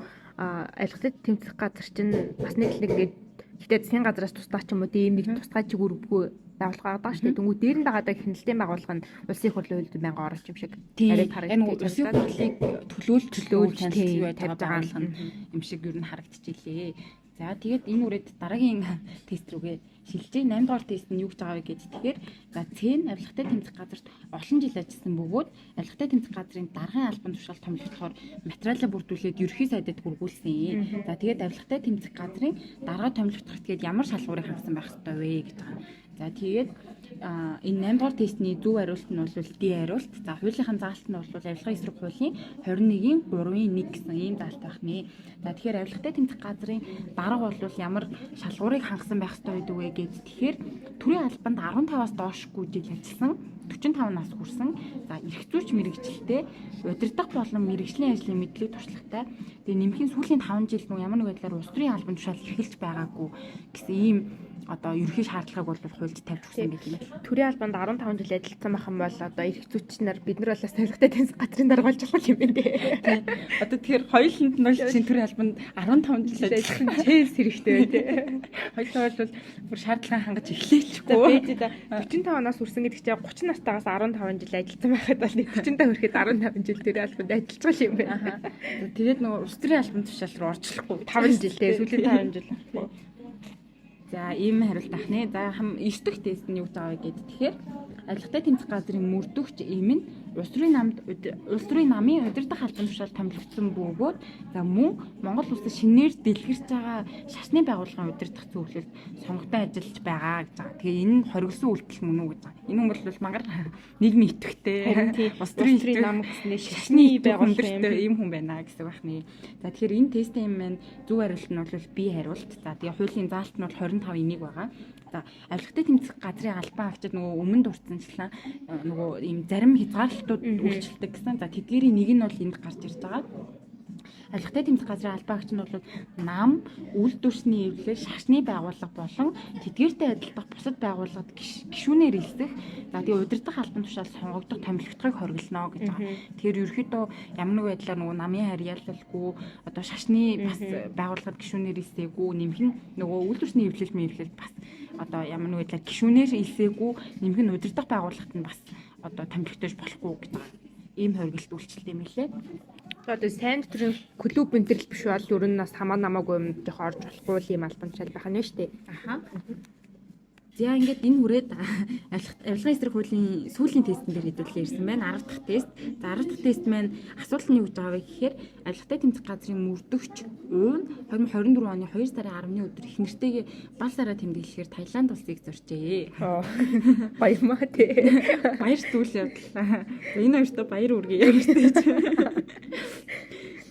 Speaker 1: авилгатай тэмцэх газар чинь бас нэг л нэг ингээд гэхдээ засгийн газраас туслах ч юм уу тийм нэг тусгай чиг үүрэггүй байгууллага гаргадаг шүү дээ. Тэнгүү дээр нь дагаад хяналтын байгууллага нь улсын их хурлын хууль байнгын оролч юм шиг.
Speaker 2: Арай харагдчих. Улсын хурлыг төлөөлж хяналт юу яаж байгаа байгууллага нь юм шиг ер нь харагдчихлээ. За тэгээд энэ үрээд дараагийн тест рүүгээ шилжээ. 8 дугаар тест нь юу гэж байгаа вэ гэж тэгэхээр за Ц нь авилгатай тэмцэх газарт олон жил ажилласан бөгөөд авилгатай тэмцэх газрын даргын албан тушаал томилогдохоор материалаа бүрдүүлээд ерөнхий сайдад хүргүүлсэн. За тэгээд авилгатай тэмцэх газрын дарга томилогдох этгээд ямар шалгуурыг хангасан байх ёстой вэ гэж байгаа. За тэгээд энэ 8 дугаар тестний зөв хариулт нь бол D хариулт. За хуулийнхын заалт нь бол авилгын эсрэг хуулийн 21-ийн 3-ын 1 гэсэн ийм заалт байх нэ. За тэгэхээр авилгатай тэмцэх газрын дарга бол ямар шалгуурыг хангасан байх ёстой гэдэг вэ гэж тэгэхээр төрийн албанд 15-аас доошгүй жил ажилласан, 45 нас хүрсэн. За эрх зүйч мэрэгчлээ, удирдах болон мэрэгжлийн ажлын мэдлэг туршлагатай. Тэгээ нэмхийн сүүлийн 5 жил мөн ямар нэг байдлаар улс төрийн албан тушаал эрхэлж байгаагүй гэсэн ийм одоо ерөнхий шаардлагыг бол хуульд тавьж өгсөн гэх юм байна.
Speaker 1: Төрийн албанд 15 жил ажилласан байх юм бол одоо эрх зүйч нар бид нар болоос авилгатай тэнцэх газрын дарга болж болох юм байна дээ.
Speaker 2: Одоо тэгэхээр хоёуланд нь бол чинь төрийн албанд 15 жил ажилласан
Speaker 1: чэнс хэрэгтэй бай тээ.
Speaker 2: Хоёулаа бол бүр шаардлага хангаж эхлэечихгүй.
Speaker 1: За 45 нас хүрсэн гэдэг чинь 30 настайгаас 15 жил ажилласан байхад бол 45 хүрэхэд 15 жил төрийн албанд ажиллаж байгаа юм байна.
Speaker 2: Тэгээд нөгөө улс төрийн албан тушаал руу орчлохгүй
Speaker 1: 5 жил тээ сүүлийн 5 жил орохгүй.
Speaker 2: За ийм хариулт ах нэ. За 9 дахь тест нь юу гэж байгаа вэ гэхэд тэгэхээр авилгатай тэмцэх газрын мөрдөгч эм нь улс төрийн намын удирдах албан тушаал томилогдсон бөгөөд за мөн Монгол улсад шинээр дэлгэрч байгаа шашны байгууллагын удирдах зөвлөлд сонгогдсон ажиллаж байгаа гэж байгаа. Тэгээ энэ нь хоригдсон үйлдэл мөн үү гэж байгаа. Энэ хүн бол мангар нийгмийн идэвхтэй
Speaker 1: улс төрийн нам гэснээр шашны
Speaker 2: байгууллагын ийм хүн байна гэсэн байх нэ. За тэгэхээр энэ тестийн маань зөв хариулт нь бол B хариулт. За тэгээ хуулийн заалт нь бол 25-1 байгаа. За авилгатай тэмцэх газрын албан агчид нөгөө өмнө дурдсанчлан нөгөө ийм зарим хязгаарлалтууд үйлчилдэг гэсэн. За тэдгээрийн нэг нь бол энд гарч ирж байгаа. Авилгатай тэмцэх газрын албан агч нь бол нам, үйлдвэрсний эвлэл, шашны байгууллага болон тэдгээртэй адилдах бусад байгууллагад гишүүнээр элсэх. За тэгээ удирдах албан тушаал сонгогдох томилогдохыг хориглоно гэж байгаа. Тэгэхээр ерөөхдөө ямар нэг байдлаар нөгөө намын харьяалалгүй одоо шашны бас байгууллагад гишүүнээр элсээгүй, нэмэх нь нөгөө үйлдвэрсний эвлэл мэвлэл бас одоо ямар нэг байдлаар гишүүнээр элсээгүй, нэмэх нь удирдах байгууллагад нь бас одоо томилогдож болохгүй гэж байгаа. Ийм хориглолт үйлчлэлт юм лээ.
Speaker 1: Одоо сайн төрийн клуб энэ төр биш бол ер нь бас хамаа намаагүй юм жоох орж болохгүй юм албан тушаал байх нь шүү дээ.
Speaker 2: Аха. За ингээд энэ хүрээд авилгын эсрэг хуулийн сүүлийн тестэн дээр хэдүүлээ ирсэн байна. 10 дахь тест. За 10 дахь тест маань асуулт нь юу гэж байгаа вэ гэхээр авилгатай тэмцэх газрын мөрдөгч уун 2024 оны 2 сарын 10-ны өдөр их нэртэйгээ бал сараа тэмдэглэхээр Таиланд улсыг зорчээ.
Speaker 1: Баярмаа тий.
Speaker 2: Баяр зүйл явдал. За энэ хоёртоо баяр үргэе ярьж.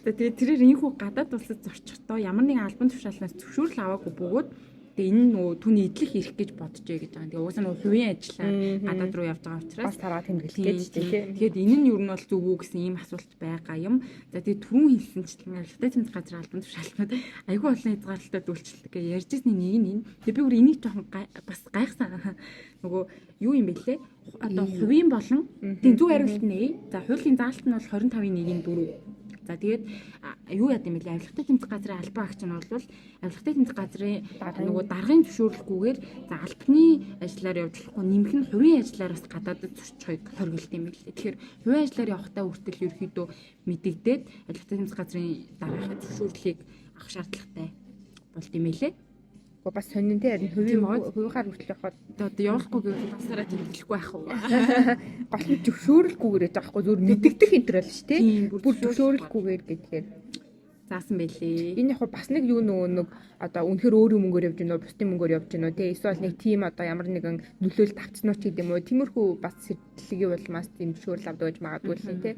Speaker 2: За тэгээд тэрээр энэхүү гадаад улсад зорчихдоо ямар нэгэн албан тушаалнаас зөвшөөрөл аваагүй бөгөөд тэгээ энэ нөгөө түүний идэх эрх гэж боджээ гэж байгаа. Тэгээ угаасаа нөгөө хувийн ажиллаар гадаад руу явж байгаа учраас
Speaker 1: бас тараа тэмдэглэх гэж тийм.
Speaker 2: Тэгэхээр энэ нь ер нь бол зөв үү гэсэн ийм асуулт байгаа юм. За тэгээ түрүүн хэлсэнчлэн авилгатай тэмцэх газар албан тушаалнууд айгүй олон хязгаарлалтад үйлчлдэг гэж ярьж ирсний нэг нь энэ. Тэгээ би бүр энийг жоохон бас гайхсан. Нөгөө юу юм бэ лээ? Одоо хувийн болон тийм зөв хариулт нь ээ. За хуулийн заалт нь бол 25-ын 1-ийн 4. За тэгээд юу яд юм бэлээ? Авилгатай тэмцэх газрын албан агч нь бол авилгатай тэмцэх газрын нөгөө даргын зөвшөөрлөхгүйгээр за албаны ажиллаар явж болохгүй, нэмэх нь хувийн ажиллаар бас гадаадд зорчихыг хориглолт юм билээ. Тэгэхээр хувийн ажиллаар явахдаа хүртэл ерөөхдөө мэдэгдээд авилгатай тэмцэх газрын даргын зөвшөөрлийг авах шаардлагатай болд юм элэ.
Speaker 1: Гэхдээ бас сонин те харин
Speaker 2: Тийм үү?
Speaker 1: хувийнхаар хүртэл явахад
Speaker 2: Одоо явуулахгүй гэвэл басаараа тэмдэглэхгүй байх уу?
Speaker 1: гол нь зөвшөөрөлгүйгээр яж байгаа хгүй зүгээр мэдэгдэх энэ төр л ш те.
Speaker 2: Тийм,
Speaker 1: Бүр зөвшөөрөлгүйгээр гэдгээр.
Speaker 2: Заасан байлээ.
Speaker 1: Энэ яг бас нэг юу нөгөө нэг одоо үнэхэр өөрийн мөнгөөр явж гинөө, бусдын мөнгөөр явж гинөө те. Эсвэл нэг тийм одоо ямар нэгэн нөлөөлөлт авцсан уу ч гэдэм үү. Тиймэрхүү бас сэрдлэгийн улмаас тийм зөвшөөрөл авдаг гэж магадгүй л те.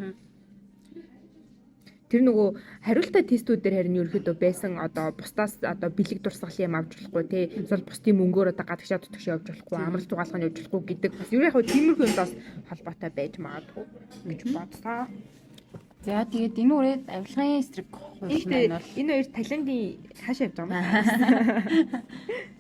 Speaker 1: Тэр нөгөө хариултаа тестүүд дээр харин ерөөхдөө байсан одоо бусдаас одоо бэлэг дурсгалын юм авч болохгүй те. Эсвэл бусдын мөнгөөр одоо гадагшаа дутагшаа явж болохгүй, амралт зугаалганд явж болохгүй гэдэг бас ер нь яг тиймэрхүү юмд бас холбоотой байж магадгүй гэж бодсоо.
Speaker 2: За тэгээд энэ үрээд авилгын эсрэг хууль маань бол
Speaker 1: Энэ хоёр Таиландын хаашаа явж байгаа юм бэ?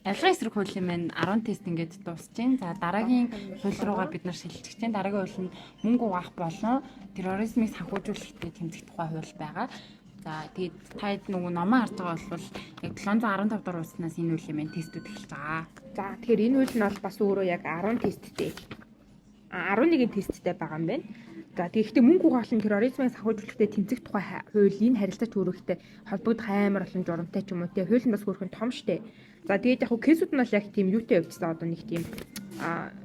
Speaker 2: Авилгын эсрэг хуулийн маань 10 тест ингээд дуусж байна. За дараагийн хууль руугаа бид нар шилжиж байна. Дараагийн хууль нь мөнгө угаах болон терроризмыг санхүүжүүлэхтэй тэмцэх тухай хууль байгаа. За тэгээд та хэд нөгөө номоо харж байгаа бол яг 715 дугаар хууснаас энэ хуулийн маань тестүүд эхэлж байгаа.
Speaker 1: За тэгэхээр энэ хууль нь бол бас өөрөө яг 10 тесттэй. 11 тесттэй байгаа юм байна. За тэгэхдээ мөнгө угаалan терроризмыг санхүүжүүлэхтэй тэмцэх тухай хуулийн харилцаач өөрөгтэй холбогдох амар олон журамтай ч юм уу те хууль нь бас хөөрхөн том штэ. За тэгээд яг хөө кейсүүд нь бол яг тийм юутай явжсан одоо нэг тийм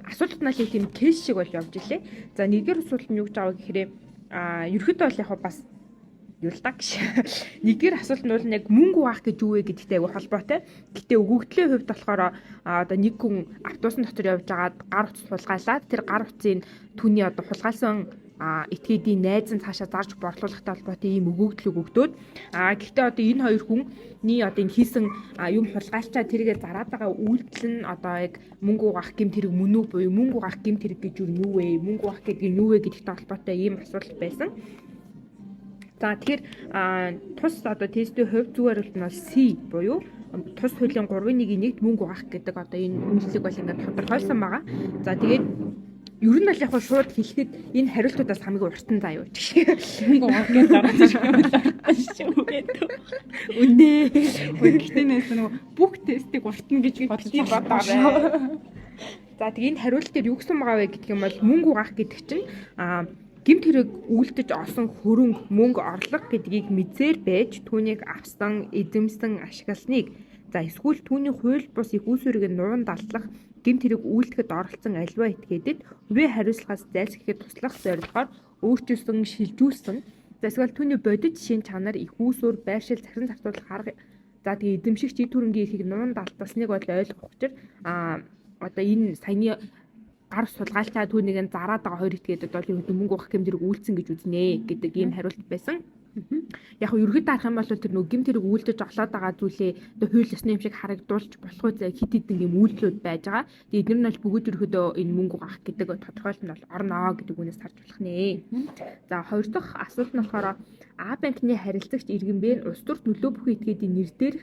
Speaker 1: асуулт нь бол яг тийм кейс шиг бол явж илээ. За нэгдүгээр асуулт нь юу гэж байгаа вэ гэхээр ерөөхдөө бол яг бас юу л да гэж. Нэгдүгээр асуулт нь бол яг мөнгө угаах гэж юу вэ гэдэгтэй айгүй холбоотой. Гэтэ өгөгдлийн хувьд болохоор одоо нэг хүн автобусын дотор явж байгаад гар утас хулгайлаад тэр гар утсыг түүний одоо хулгайлсан этгээдийн найз нь цаашаа зарж борлуулахтай холбоотой ийм өгөгдөл өгөгдөөд гэхдээ одоо энэ хоёр хүний одоо энэ хийсэн юм хулгайлчаа тэргээ зараад байгаа үйлдэл нь одоо яг мөнгө угаах гэмт хэрэг мөн үү буюу мөнгө угаах гэмт хэрэг гэж юу вэ? Мөнгө угаах гэдэг нь юу вэ гэдэгтэй холбоотой ийм асуулт байсан. За тэгэхээр тус одоо тестийн хувь зөв хариулт нь бол C буюу тус хуулийн 3.1-ийн 1-т мөнгө угаах гэдэг одоо энэ үнэлэг бол ингээд тодорхойлсон байгаа. За тэгээд ер нь бол яг шууд хэлэхэд энэ хариултуудаас хамгийн уртан заа юу гэх.
Speaker 2: Мөнгө угаах гэж ороод ирэх юм л шүү гэдэг.
Speaker 1: Үнэ.
Speaker 2: Гэхдээ нээс нөгөө бүх тестийг уртна гэж бодож
Speaker 1: бодоорой. За тэг энэ хариулт дээр юу гэсэн байгаа вэ гэдэг юм бол мөнгө угаах гэдэг чинь гэмт хэрэг үйлдэж олсон хөрөнгө, мөнгө, орлого гэдгийг мэдсээр байж түүнийг авсан, эзэмсэн, ашигласныг за эсвэл түүний хууль бус их үүсвэрийг нууран далдлах гэмт хэрэг үйлдэхэд оролцсон аливаа этгээдэд хувийн хариуцлагаас зайлсхийхэд туслах зорилгоор өөрчилсөн, шилжүүлсэн за эсвэл түүний бодит шин чанар, их үүсвэр, байршил, захиран зарцуулах арга за тэгээ эзэмшигч эд хөрөнгийн эрхийг нууран далдласныг бол ойлгох учир одоо энэ саяны гар сулгаалчаа түүнийг нь зараад байгаа хоёр этгээдэд бол ерөнхийдөө мөнгө угаах гэмт хэрэг үйлдсэн гэж үзнэ гэдэг ийм хариулт байсан. Яг нь ерөнхийдөө харах юм бол тэр нөгөө гэмт хэрэг үйлдэж олоод байгаа зүйлээ одоо хууль ёсны юм шиг харагдуулж болох үз хит хитэн юм үйлдэлүүд байж байгаа. Тэгээ эдгээр нь бол бүгд ерөнхийдөө энэ мөнгө угаах гэдэг тодорхойлолт нь бол орно гэдэг үнээс харж болох нэ. За хоёр дахь асуулт нь болохоор А банкны харилцагч иргэн бэ улс төрт нөлөө бүхий этгээдийн нэр дээрх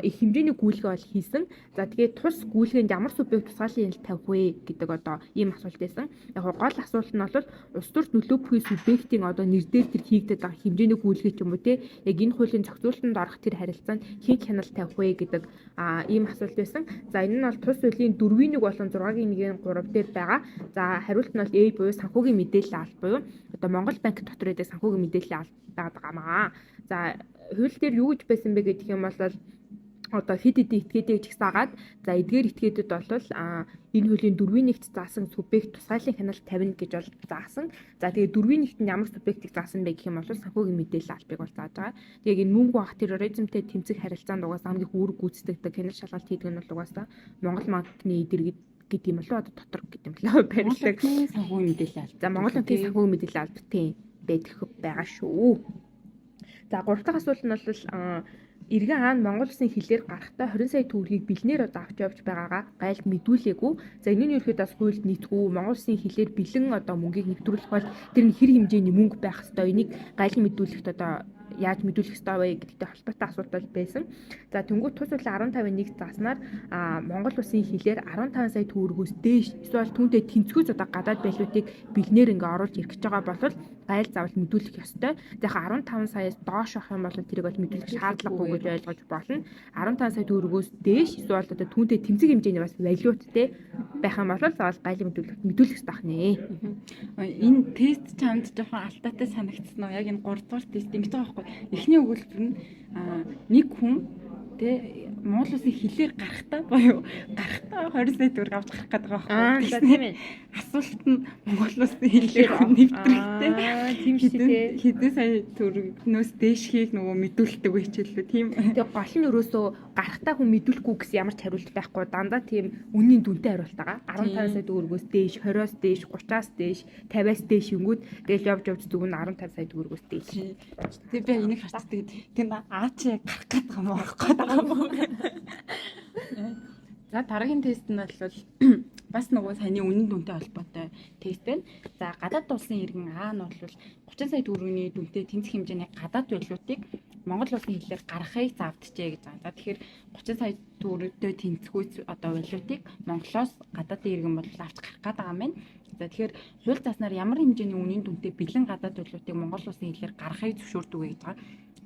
Speaker 1: их хэмжээний гүйлгээ бол хийсэн. За тэгээд тус гүйлгээнд ямар субъект тусгаарлын хяналт тавих вэ гэдэг одоо ийм асуулт байсан. Яг гол асуулт нь бол улс төрт нөлөө бүхий субъектийн одоо нэр дээр тэр хийгдээд байгаа хэмжээний гүйлгээ ч юм уу те яг энэ хуулийн зохицуулалтанд орох тэр харилцаанд хэн хяналт тавих вэ гэдэг ийм асуулт байсан. За энэ нь бол тус хуулийн 4-ийн 1 болон 6-гийн 1-ийн 3 дээр байгаа. За хариулт нь бол A буюу санхүүгийн мэдээллийн алба буюу одоо Монгол банк дотор байдаг санхүүгийн мэдээллийн алба байгаа маа. За хууль дээр юу гэж байсан бэ гэх юм бол одоо хэд хэдэн этгээдийг жагсаагаад за эдгээр этгээдэд бол энэ хуулийн 4-ийн 1-т заасан субъект тусгаарлын хяналт тавина гэж бол заасан. За тэгээ 4-ийн 1-т нь ямар субъектыг заасан бэ гэх юм бол санхүүгийн мэдээлэл албыг бол зааж байгаа. Тэгээ энэ мөнгө угаах терроризмтэй тэмцэх харилцаанд угаасаа хамгийн их үүрэг гүйцэтгэдэг хяналт шалгалт хийдэг нь бол угаасаа Монгол банкны эдэргэд гэдэг юм болоо одоо дотор гэдэг юм болоо барилдаг.
Speaker 2: Санхүүгийн мэдээлэл алба.
Speaker 1: За Монгол банкны санхүүгийн мэдээлэл албатай байдаг байгаа шүү. За гурав дахь асуулт нь бол иргэн хаан Монгол улсын хилээр гарахдаа 20 сая төгрөгийг бэлнээр одоо авч явж байгаагаа гайлд мэдүүлээгүй. За энэ нь ерөөхдөө бас хуульд нийтгүй. Монгол улсын хилээр бэлэн одоо мөнгийг нэвтрүүлэх бол тэр нь хэр хэмжээний мөнгө байх ёстой. Энийг гайлд мэдүүлэхэд одоо яаж мэдүүлэх ёстой вэ гэдэгтэй холбоотой асуулт бол байсан. За тэнгуү тус хуулийн 15-ын 1 зааснаар Монгол улсын хилээр 15 сая төгрөгөөс дээш эсвэл түүнтэй тэнцвүүц одоо гадаад валютыг бэлнээр ингээ оруулж ирэх гэж байгаа бол гайл заавал мэдүүлэх ёстой. За яг 15 саяас доош авах юм бол тэрийг бол мэдүүлэх шаардлагагүй гэж ойлгож болно. 15 сая төгрөгөөс дээш эсвэл одоо түүнтэй тэнцэг хэмжээний бас валюттэй байх юм бол заавал гайлын мэдүүлэх ёстой ахнэ.
Speaker 2: Энэ тест чамд жоохон алдаатай санагдсан уу? Яг энэ 3 дугаар тест ингэж байгаа байхгүй байхгүй. Эхний өгүүлбэр нь нэг хүн тэ Монгол улсын хилээр гарахтаа буюу гарахтаа 20 сая төгрөг авч гарах гэдэг байгаа байхгүй.
Speaker 1: Тийм ээ.
Speaker 2: Асуулт нь Монгол улсын хилээр хүн нэвтрэхтэй.
Speaker 1: Тийм шүү дээ.
Speaker 2: Хэдэн сая төгрөгнөөс дээшхийг нөгөө мэдүүлдэг хичээллээ тийм.
Speaker 1: Тэгээ гол нь өрөөсөө гарахтаа хүн мэдүүлэхгүй гэсэн ямар ч хариулт байхгүй. Дандаа тийм үнийн дүнтэй хариулт байгаа. 15 сая төгрөгөөс дээш, 20-оос дээш, 30-аас дээш, 50-аас дээш юмгүүд тэгэл явж явж зүг нь 15 сая төгрөгөөс дээш.
Speaker 2: Тэгээ би энийг харцдаг. Тийм аа чи яг гарах гээд байгаа юм уу? Орох гээд байгаа юм уу? За дараагийн тест нь бол бас нөгөө саяны үнэн дүнтэй холбоотой тест байна. За гадаад улсын иргэн А нь бол 30 сая төгрөгийн дүнтэй тэнцэх хэмжээний гадаад валютыг Монгол улсын хэлээр гаргахыг заавджээ гэж байгаа. За тэгэхээр 30 сая төгрөгтэй тэнцэхүйц одоо валютыг Монголоос гадаадын иргэн бол авч гарах гээд байгаа юм байна. За тэгэхээр хууль зааснаар ямар хэмжээний үнийн дүнтэй бэлэн гадаад валютыг Монгол улсын хэлээр гаргахыг зөвшөөрдөг вэ гэж байгаа.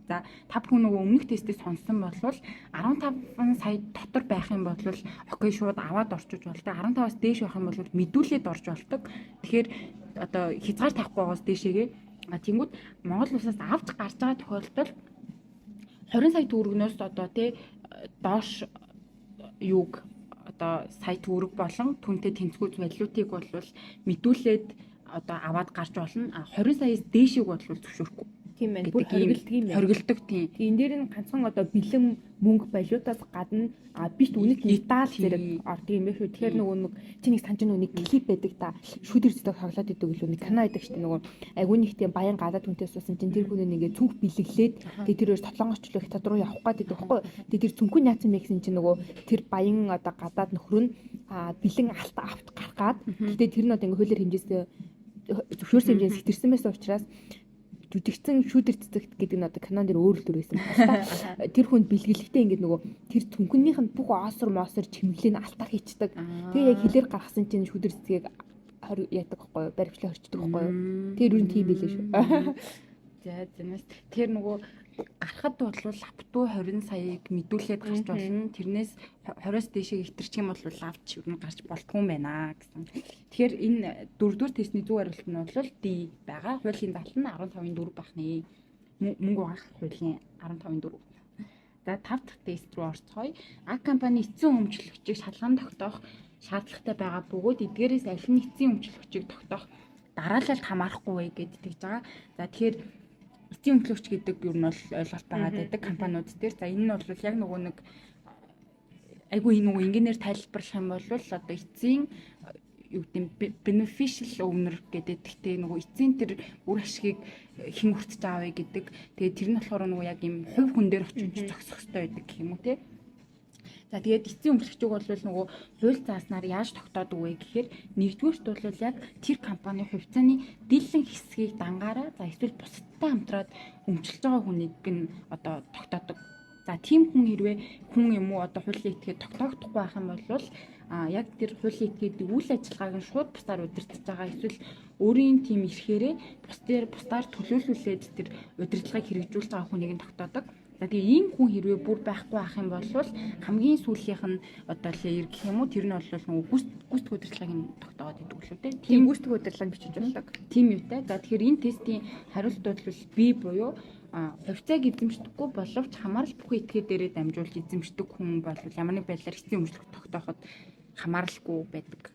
Speaker 2: За та бүхэн нөгөө өмнөх тестээс сонссон бол 15 сая дотор байх юм бол окей шууд аваад орчиж болдог. 15-аас дээш байх юм бол мэдүүлээд орж болдог. Тэгэхээр одоо хязгаар тавихгүйгоос дээшээгээ тэнгууд Монгол улсаас авч гарч байгаа тохиолдолд 20 сая төгрөгнөөс одоо тий доош юуг одоо сая төгрөг болон түнтэй тэнцвүүц валютыг бол мэдүүлээд одоо аваад гарч болно. 20 саяас дээшийг бол зөвшөөрөхгүй.
Speaker 1: Тийм байна. Бүр хоригддаг юм байна.
Speaker 2: Хоригддаг тийм.
Speaker 1: Энэ дээр нь ганцхан одоо бэлэн мөнгө валютаас гадна бит үнэт металл зэрэг ордог юм байна шүү. Тэгэхээр нөгөө нэг чи нэг санаж нөгөө нэг клип байдаг та шүдэр зөдөг тоглоод идэг илүү нэг кино байдаг шүү дээ. Нөгөө айгуу нэг тийм баян гадаад хүнтэй суусан чинь тэр хүн ингээ цүнх бэлэглээд тэгээ тэр өөр толонгочлоо хятад руу явах гээд байдаг байхгүй. Тэгээ тэр цүнх нь яатсан бэ гэсэн чинь нөгөө тэр баян одоо гадаад нөхөр нь бэлэн алт авт гарах гад. Гэтэ тэр нь одоо ингээ хуулиар хэмжээсэн зөвшөөрсөн хэмжээс сэтэрсэн байсан учраас жүжигчсэн шүүдэр цэцэгт гэдэг нь одоо кинон дээр өөр л дүр байсан байна та. Тэр хүнд бэлгэлэхдээ ингээд нөгөө тэр түнхнийх нь бүх оосор моосор чимэглийг алтаар хийчдэг. Тэгээ яг хилээр гаргасан чинь шүүдэр цэцгийг яадаг байхгүй юу? Баривчлаа хорчдөг байхгүй юу? Тэр үн тийм билээ шүү.
Speaker 2: За зэнэс тэр нөгөө гарахад бол аптуу 20 саяыг мэдүүлээд гарч болно. Тэрнээс 20-оос дээшээ итэрчих юм бол авч ер нь гарч болдгүй юм байна гэсэн. Тэгэхээр энэ дөрөвдүгээр тестний зөв хариулт нь бол D байгаа. Хуулийн залтал нь 15-ын 4 байх нэ. Мөнгө угаах хуулийн 15-ын 4. За 5 дахь тест рүү орцгоё. А компани эцсийн өмчлөгчийг шалган тогтоох шаардлагатай байгаа бөгөөд эдгээрээс аль нь эцсийн өмчлөгчийг тогтоох дараалалд хамаарахгүй вэ гэдээ тэгж байгаа. За тэгэхээр эцсийн өмчлөгч гэдэг юу нь бол ойлголт байгаад байдаг компаниуд дээр. За энэ нь бол яг нөгөө нэг айгүй нөгөө инженеэр тайлбарлах юм бол одоо эцсийн юу гэдэг нь beneficial owner гэдэг. Гэхдээ нөгөө эцсийн тэр үр ашгийг хэн хүртэж байгаа вэ гэдэг. Тэгээд тэр нь болохоор нөгөө яг юм хувь хүн дээр очиж зогсох хэрэгтэй байдаг гэх юм уу те. За тэгээд эцсийн өмчлөгчийг бол нөгөө хууль зааснаар яаж тогтоодог вэ гэхээр нэгдүгээрт бол яг тэр компани хувьцааны дийлэн хэсгийг дангаараа за эсвэл бусадтай хамтраад өмчилж байгаа хүнийг нь одоо тогтоодог. За тийм хүн хэрвээ хүн юм уу одоо хуулийн этгээд тогтоогдохгүй байх юм бол яг тэр хуулийн этгээд үйл ажиллагааг нь шууд бусдаар удирдах байгаа эсвэл өөрийн тийм эрхээрээ бусдаар төлөөлүүлээд тэр удирдлагыг хэрэгжүүлж байгаа хүнийг нь тогтоодог. За тэгээ ийм хүн хэрвээ бүр байхгүй байх юм бол хамгийн сүүлийнх нь одоо леер гэх юм уу тэр нь бол нөгөө гүйцэтгэх удирдлагыг нь тогтоогоод идэг лүү дээ.
Speaker 1: Тийм гүйцэтгэх удирдлага нь бичиж болдог.
Speaker 2: Тийм юутай. За тэгэхээр энэ тестийн хариулт бол B буюу хувьцааг эзэмшдэггүй боловч хамаарал бүхий этгээд дээрээ дамжуулж эзэмшдэг хүн бол ямар нэг байдлаар эцсийн өмчлөх тогтооход хамааралгүй байдаг.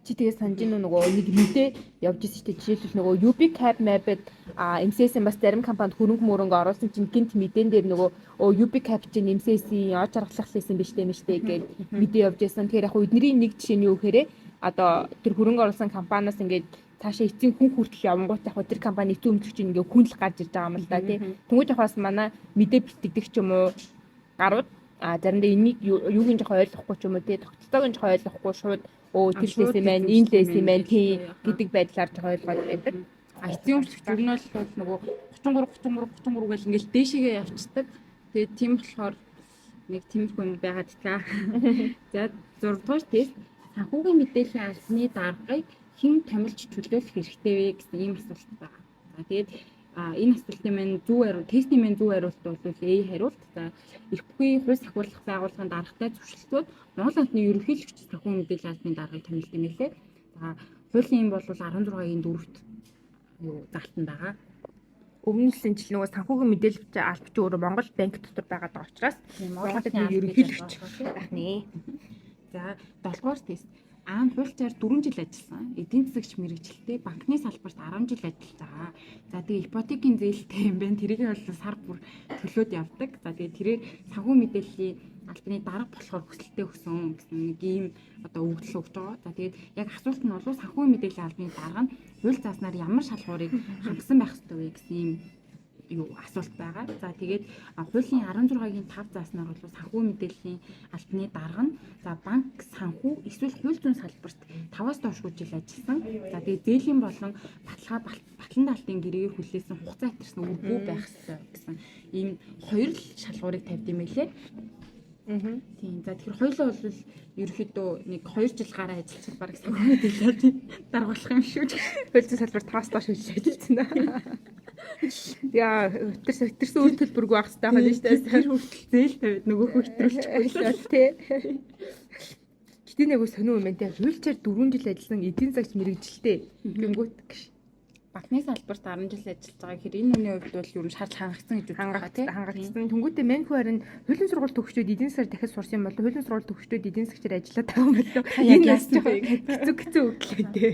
Speaker 1: Чи тэгээ санаж гин нөгөө нэг мэдээ явж ирсэн шүү дээ. Жишээлбэл нөгөө UB Cap Map-д MCS-ийн бас зарим компанид хөрөнгө мөрөнгө оруулсан чинь гинт мэдээн дээр нөгөө UB Cap чинь MCS-ийн оож аргалах хийсэн биш үү мэж дээ гэж мэдээ явж ирсэн. Тэгэхээр яг эдний нэг жишээ нь юу гэхээр одоо тэр хөрөнгө оруулсан компаниас ингээд цаашаа эцсийн хүн хүртэл явангууд яг тэр компани эцсийн өмчлөгч ингээ хүн л гарч ирж байгаа юм л да тий. Тэнгүүд яг бас манай мэдээ битгдэг ч юм уу гарууд заримдаа энийг юуг нь жоохон ойлгохгүй ч юм уу тий тогтолцоог нь жоохон ойлгохгүй шууд тэр лээс юм байна, энэ лээс юм байна тий гэдэг байдлаар жоохон ойлгоод байдаг.
Speaker 2: Эцсийн өмчлөгч ер нь бол нөгөө 33 33 33 гэл ингээл дээшээгээ явцдаг. Тэгээд тийм болохоор нэг тиймэрхүү юм байгаад таа. За 6 дугаар тест санхүүгийн мэдээллийн албаны даргаыг хэн томилж чөлөөлөх хэрэгтэй вэ гэсэн ийм асуулт байгаа. За тэгээд энэ асуултын маань зөв хариулт, тестийн маань зөв хариулт бол A хариулт. За эрх бүхий хууль сахиулах байгууллагын даргатай зөвшөлтөөд Монгол Банкны ерөнхийлөгч санхүү мэдээллийн албаны даргаыг томилдог юм лээ. За хуулийн юм бол 16-гийн 4-т юу заалтан байгаа.
Speaker 1: Өмнө жил нөгөө санхүүгийн мэдээлэл алба чи өөрөө Монгол банк дотор байгаад байгаа учраас
Speaker 2: Монгол
Speaker 1: Монголын
Speaker 2: банкны
Speaker 1: ерөнхийлөгч
Speaker 2: албаны
Speaker 1: байх нэ.
Speaker 2: За 7 дугаар тест. Аа нь хуульчаар 4 жил ажилласан. Эдийн засагч мэргэжилтэй банкны салбарт 10 жил ажиллаж байгаа. За тэгээ ипотекийн зээлтэй юм байна. Тэрийг бол сар бүр төлөөд явдаг. За тэгээ тэрээр санхүү мэдээллийн албаны дарга болохоор хүсэлтээ өгсөн гэсэн нэг ийм одоо өгөгдөл өгч байгаа. За тэгээд яг асуулт нь бол санхүү мэдээллийн албаны дарга нь хууль зааснаар ямар шалгуурыг хангасан байх ёстой вэ гэсэн ийм юу асуулт байгаа. За тэгээд хуулийн 16-гийн 5 зааснаар бол санхүү мэдээллийн албаны дарга нь за банк, санхүү эсвэл хууль зүйн салбарт 5-аас доошгүй жил ажилласан. За тэгээд зээлийн болон баталгаа батлан даалтын гэрээгээр хүлээсэн хугацаа хэтэрсэн үргүй байх ёстой гэсэн ийм хоёр л шалгуурыг тавьд юм байлээ.
Speaker 1: Аа.
Speaker 2: Тийм. За тэгэхээр хоёулаа бол ерөөхдөө нэг 2 жил гараа ажиллаж бараг санхүү мэдээлэл дарга болох юм шүү.
Speaker 1: Хууль зүйн салбарт 5-аас доош жил ажилласан. Яа, өтөрсөн үр төлбөргүй байх хэрэгтэй байна шүү дээ.
Speaker 2: Тэр хүртэл зээл тавиад нөгөөхөө хэтрүүлчихгүй
Speaker 1: тий. Гэтэ нэг сонин юм байна те. Хуульчаар 4 жил ажилласан эдийн засагч мэрэгжилтэй. Гингүүт гэж.
Speaker 2: Банкны салбарт 10 жил ажиллаж байгаа гэхээр энэ хүний хувьд бол ер нь шаардлага хангагдсан гэж үзэх байгаа тий.
Speaker 1: Хангагдсан. Тэнгүүтээ мань хүү харин хуулийн сургууль төгсчөөд эдийн засгаар дахиж сурсан юм болов хуулийн сургууль төгсчөөд эдийн засгчаар ажиллаад байгаа юм болов.
Speaker 2: Яг яасан бэ?
Speaker 1: Хэцүү хэцүү өглөө те.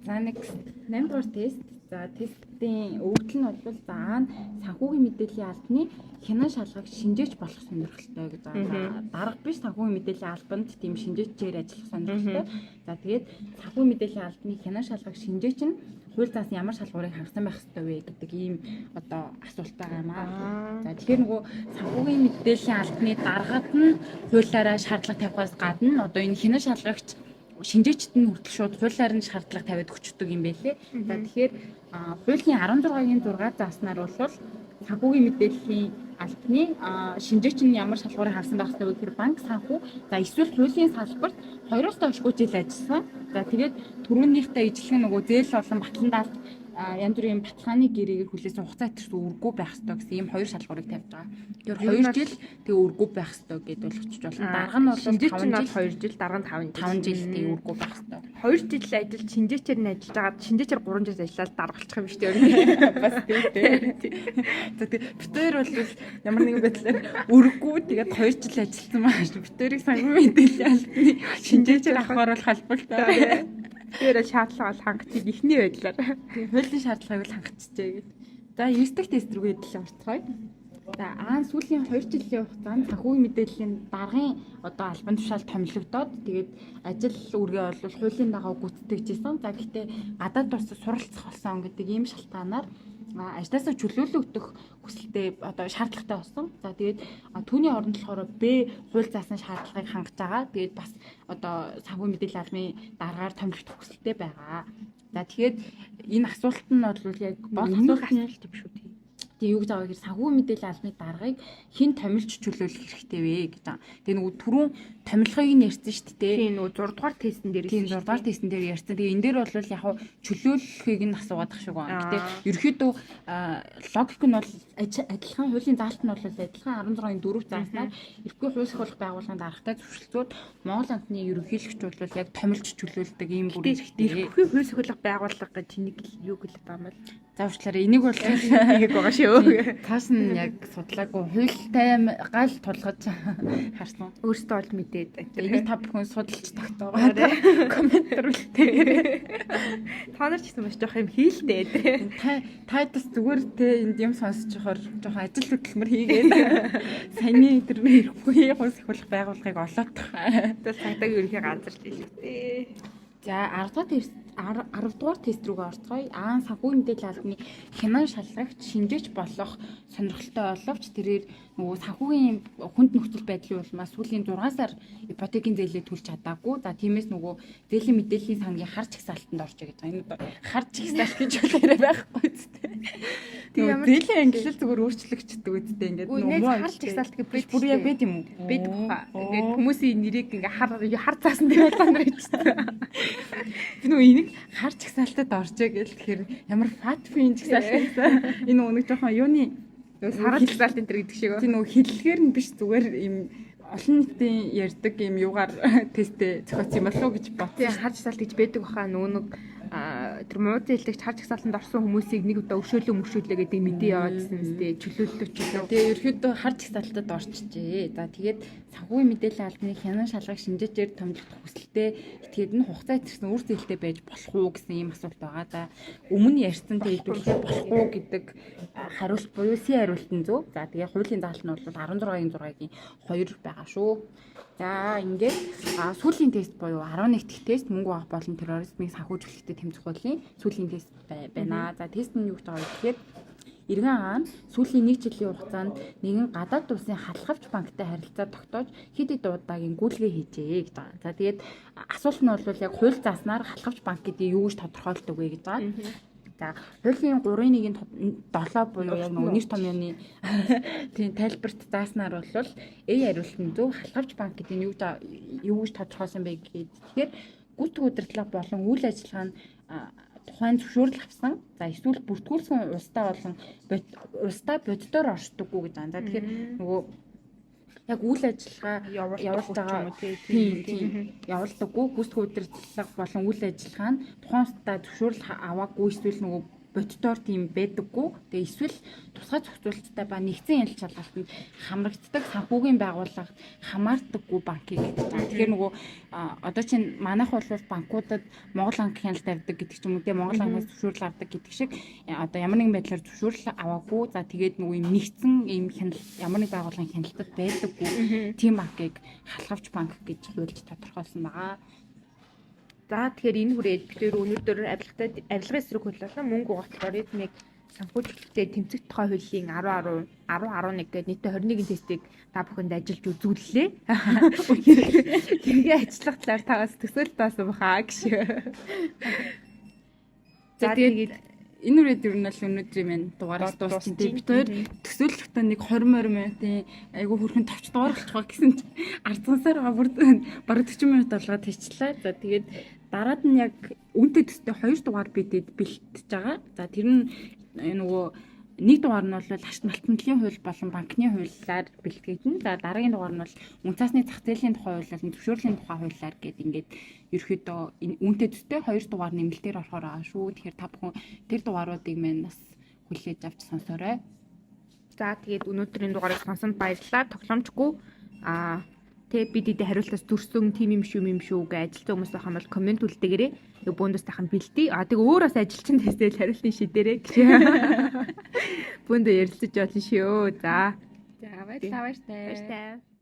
Speaker 2: За next 8 дугаар тест. За тестийн өгөгдөл нь бол за аа нь санхүүгийн мэдээллийн албаны хянан шалгагч шинжээч болох сонирхолтой гэж байгаа. Дарга биш санхүүгийн мэдээллийн албанд тийм шинжээчээр ажиллах сонирхолтой. За тэгээд санхүүгийн мэдээллийн албаны хянан шалгагч шинжээч нь хууль заасан ямар шалгуурыг хангасан байх ёстой вэ гэдэг ийм одоо асуулт байгаа юм аа. За тэгэхээр нөгөө санхүүгийн мэдээллийн албаны даргад нь хуулиараа шаардлага тавихаас гадна одоо энэ хянан шалгагч шинжээчд нь хүртэл шууд хуулиар нь шаардлага тавиад өгчдөг юм байлээ. За тэгэхээр хуулийн 16-гийн 6 зааснаар бол санхүүгийн мэдээллийн албаны шинжээч нь ямар шалгуурыг хангасан байх ёстой вэ гэхээр банк санхүү за эсвэл хуулийн салбарт 2-оос доошгүй жил ажилласан. За тэгээд түрүүнийхтэй ижилхэн нөгөө зээл болон батлан даалт янз бүрийн баталгааны гэрээгээр хүлээсэн хугацаа хэтэрсэн үргүй байх ёстой гэсэн ийм хоёр шалгуурыг тавьж байгаа. Тэгэхээр 2 жил тэгээ үргүй байх ёстой гэдээ ойлгочих болно. Дарга нь бол
Speaker 1: шинжээч нь
Speaker 2: 5 жил
Speaker 1: 2 жил, дарга нь 5 жил.
Speaker 2: 5 жил тэгээ үргүй байх ёстой.
Speaker 1: 2 жил ажиллаж шинжээчээр нь ажиллаж байгаа. Шинжээчээр 3 жил ажиллаад дарга болчих юм шүү дээ.
Speaker 2: Бас тийм дээ. За тэгээ бит хоёр бол ямар нэгэн байдлаар үргүй тэгээд 2 жил ажилласан байгаа шүү. Бит хоёрыг санхүү мэдээллийн албаны шинжээчээр авахар бол холбогдтой.
Speaker 1: Тэр шаардлага бол хангацыг ихний байдлаар.
Speaker 2: Тийм хуулийн шаардлагыг л хангацжээ гэд. За 9 дахь тест рүүгээ хэлээ орцгоё. За аа сүүлийн 2 жилийн хугацаанд санхүүгийн мэдээллийн даргын одоо албан тушаал томилогдоод тэгээд ажил үүргээ бол хуулийн дагуу гүйцэтгэжсэн. За гэхдээ гадаад улсад суралцах болсон гэдэг ийм шалтгаанаар ажлаасаа чөлөөлөгдөх хүсэлтэй одоо шаардлагатай болсон. За тэгээд түүний оронд болохоор Б хууль заасан шаардлагыг хангаж байгаа. Тэгээд бас одоо санхүү мэдээллийн албаны даргаар томилогдох хүсэлтэй байгаа. За тэгэхээр энэ асуулт нь бол яг гол асуулт нь
Speaker 1: юм шүү дээ.
Speaker 2: Тэгээ юу гэж байгаа гэхээр санхүү мэдээллийн албаны даргаыг хэн томилж чөлөөлөх хэрэгтэй вэ гэж байгаа. Тэгээ нөгөө түрүүн томилхыг нь ярьсан шүү дээ.
Speaker 1: Тийм нөгөө 6 дугаар тестэн дээр
Speaker 2: Тийм 6 дугаар тестэн дээр ярьсан. Тэгээ энэ дээр бол яг хуу чөлөөлөхийг нь асуугаад ах шиг байна. Гэтэ ерөөхдөө логик нь бол адилхан хуулийн заалт нь бол адилхан 16-ын 4 зааснаар эрхгүй хууль сахиулах байгууллагын даргатай зөрчилцүүд Монгол амтны ерөнхийлөгч бол яг томилж чөлөөлдөг ийм бүр хэрэгтэй.
Speaker 1: Эрхгүй хууль сахиулах байгууллага гэж нэг юу гэлээ байгаа юм бол.
Speaker 2: За уучлаарай. Энийг бол
Speaker 1: Нэг байгаа шүү.
Speaker 2: Цааш нь яг судлаагүй хуультай гал тулгаж харсан.
Speaker 1: Өөртөө ол мэдээд.
Speaker 2: Энийг та бүхэн судалж тогтоогоо. Коммент үлдээгээрэй.
Speaker 1: Та нар ч гэсэн маш жоох юм хийлтэй.
Speaker 2: Та тадас зүгээр те энд юм сонсож байхаар жоохон ажил хөдөлмөр хийгээд саяны тэр ирэхгүй хууль сахиулах байгууллагыг олоодох.
Speaker 1: Тэгэл цагдаагийн ерөнхий газар л илүү дээ.
Speaker 2: За 10 дугаар тест рүүгээ орцгоё. Аа санхүү мэдээллийн албаны хянан шалгагч шинжээч болох сонирхолтой боловч тэрээр нөгөө санхүүгийн хүнд нөхцөл байдлын улмаас сүүлийн 6 сар ипотекийн зээлээ төлж чадаагүй. За тиймээс нөгөө зээлийн мэдээллийн сангийн хар чагсаалтанд орж гэж байгаа. Энэ одоо хар чагсаалт гэж хэлээрээ байхгүй зү.
Speaker 1: Тийм ямар
Speaker 2: зээлийн ангилал зүгээр өөрчлөгддөг үсттэй ингээд
Speaker 1: нөгөө хар чагсаалт гэж
Speaker 2: биш бүр яг байд юм уу?
Speaker 1: Байдаг баха. Ингээд хүмүүсийн нэрийг ингээ хар хар цаасан дээр болгонор хийчихсэн.
Speaker 2: Би нөгөө энийг хар чагсаалтад оржээ гэл тэгэхээр ямар фат фин чагсаалт гэсэн. Энэ нөгөө нэг жоохон юуны
Speaker 1: сарал чагсаалт энэ төр гэдэг шиг.
Speaker 2: Тийм нөгөө хиллэгээр нь биш зүгээр юм олон нийтийн ярьдаг юм юугаар тестээ зохиоц юм болов уу гэж бодсон.
Speaker 1: Тийм хар чагсаалт гэж байдаг баха нөгөө нэг тэр муу зээлдэгч хар жагсаалтанд орсон хүмүүсийг нэг удаа өшөөлөө мөшөөлөө гэдэг мэдээ яваадсэн үстэй чөлөөллөө чөлөө.
Speaker 2: Тэгээ ерөөхдөө хар жагсаалтад орчжээ. За тэгээд санхүүгийн мэдээллийн албаны хянан шалгах шинжээчээр томилогдох хүсэлтэд этгээд нь хугацаа этэрсэн үр зээлтэй байж болох уу гэсэн ийм асуулт байгаа. За өмнө ярьсан хэдүүлээ болохгүй гэдэг хариулт буюу C хариулт нь зөв. За тэгээ хуулийн заалт нь бол 16-гийн 6-гийн 2 байгаа шүү. За ингээд сүүлийн тест буюу 11 дахь тест мөнгө авах болон терроризмыг санхүүжүүлэхтэй тэмцэх хуулийн сүүлийн тест байна. За тест нь юу гэж байгаа вэ гэхээр Иргэн хаан сүүлийн 1 жилийн хугацаанд нэгэн гадаад улсын халахавч банктай харилцаа тогтоож хэд хэд удаагийн гүйлгээ хийжээ гэж байгаа. За тэгээд асуулт нь бол яг хууль зааснаар халахавч банк гэдэг юу гэж тодорхойлдог вэ гэж байгаа. За хуулийн 3-1-ийн 7 буюу яг нөгөө нэр томьёоны тийм тайлбарт зааснаар бол A хариулт нь зөв, халахавч банк гэдэг нь юу гэж тодорхойлсон бэ гэхэд тэгэхээр гүйцэтгэх удирдлага болон үйл ажиллагаа нь тухайн зөвшөөрөл авсан. За эсвэл бүртгүүлсэн улстай болон улстай боддоор оршдоггүй гэж байна. За тэгэхээр нөгөө яг үйл ажиллагаа явуулж байгаа тийм явуулдаггүй гүйцэтгэх удирдлага болон үйл ажиллагаа нь тухайн улстай зөвшөөрөл аваагүй эсвэл нөгөө боддоор тийм байдаггүй. Тэгээ эсвэл тусгай зохицуулалттай ба нэгдсэн ялж шалгалтанд хамрагддаг санхүүгийн байгууллагад хамаардаггүй банкыг гэж байгаа. Тэгэхээр нөгөө одоо чинь манайх бол банкудад Монгол банк хяналт тавьдаг гэдэг ч юм уу те Монгол банкнаас зөвшөөрөл авдаг гэдэг шиг одоо ямар нэгэн байдлаар зөвшөөрөл аваагүй. За тэгээд нөгөө юм нэгдсэн ийм хяналт ямар нэг байгууллагын хяналтад байдаггүй тийм банкыг халахавч банк гэж хуульд тодорхойлсон байгаа.
Speaker 1: За тэгэхээр энэ хүрээд бид хоёр өнөөдөр авилгын эсрэг хууль болон мөнгө угаах терроризмыг санхүүжүүлэлттэй тэмцэх тухай хуулийн 10 10 10 11 гэдэг нийтдээ 21 тестийг та бүхэнд ажиллаж үзүүллээ. Хэрэг ажиллах талаар тагаас төсөөлт баасан баха гэж.
Speaker 2: За тэгээд энэ үрээд ер нь л өнөөдрийн минь дугаараас дуусчин. Тэгээ бид хоёр төсөөлөхдөө нэг 20 минутын айгүй хөрхэн товч дугаар болчихоо гэсэн чинь арцгансаар байгаа бүр бараг 40 минут болгоод хийчлээ. За тэгээд дараад нь яг үнэтэй төстэй 2 дугаар бидэд бэлтэж байгаа. За тэр нь нөгөө нэг дугаар нь бол хашт малтмантлын хууль болон банкны хуулиар бэлтгэгдэнэ. За дараагийн дугаар нь бол үнэ цаасны зах зээлийн тухай хууль болон зөвшөөрлийн тухай хуулиар гээд ингээд ерөөхдөө үнэтэй төстэй 2 дугаар нэмэлтээр орохоор байгаа шүү. Тэгэхээр та бүхэн тэр дугааруудыг мэн бас хүлээж авч сонсоорой.
Speaker 1: За тэгээд өнөөдрийн дугаарыг сонсонд баярлалаа. Тоглоомжгүй тэ бид эдээ хариултаас дүрсэн тим юм шүү юм шүү гэж ажилтан хүмүүс байх юм бол комент үлдээгээрэй. Тэг бөөндөөс тахын бэлдээ. Тэг өөр бас ажилчин тестэл хариултын шидэрэй гэж. Бөөндөө ярилцаж болно шүү. За.
Speaker 2: За баярлалаа баяртай.
Speaker 1: Баяртай.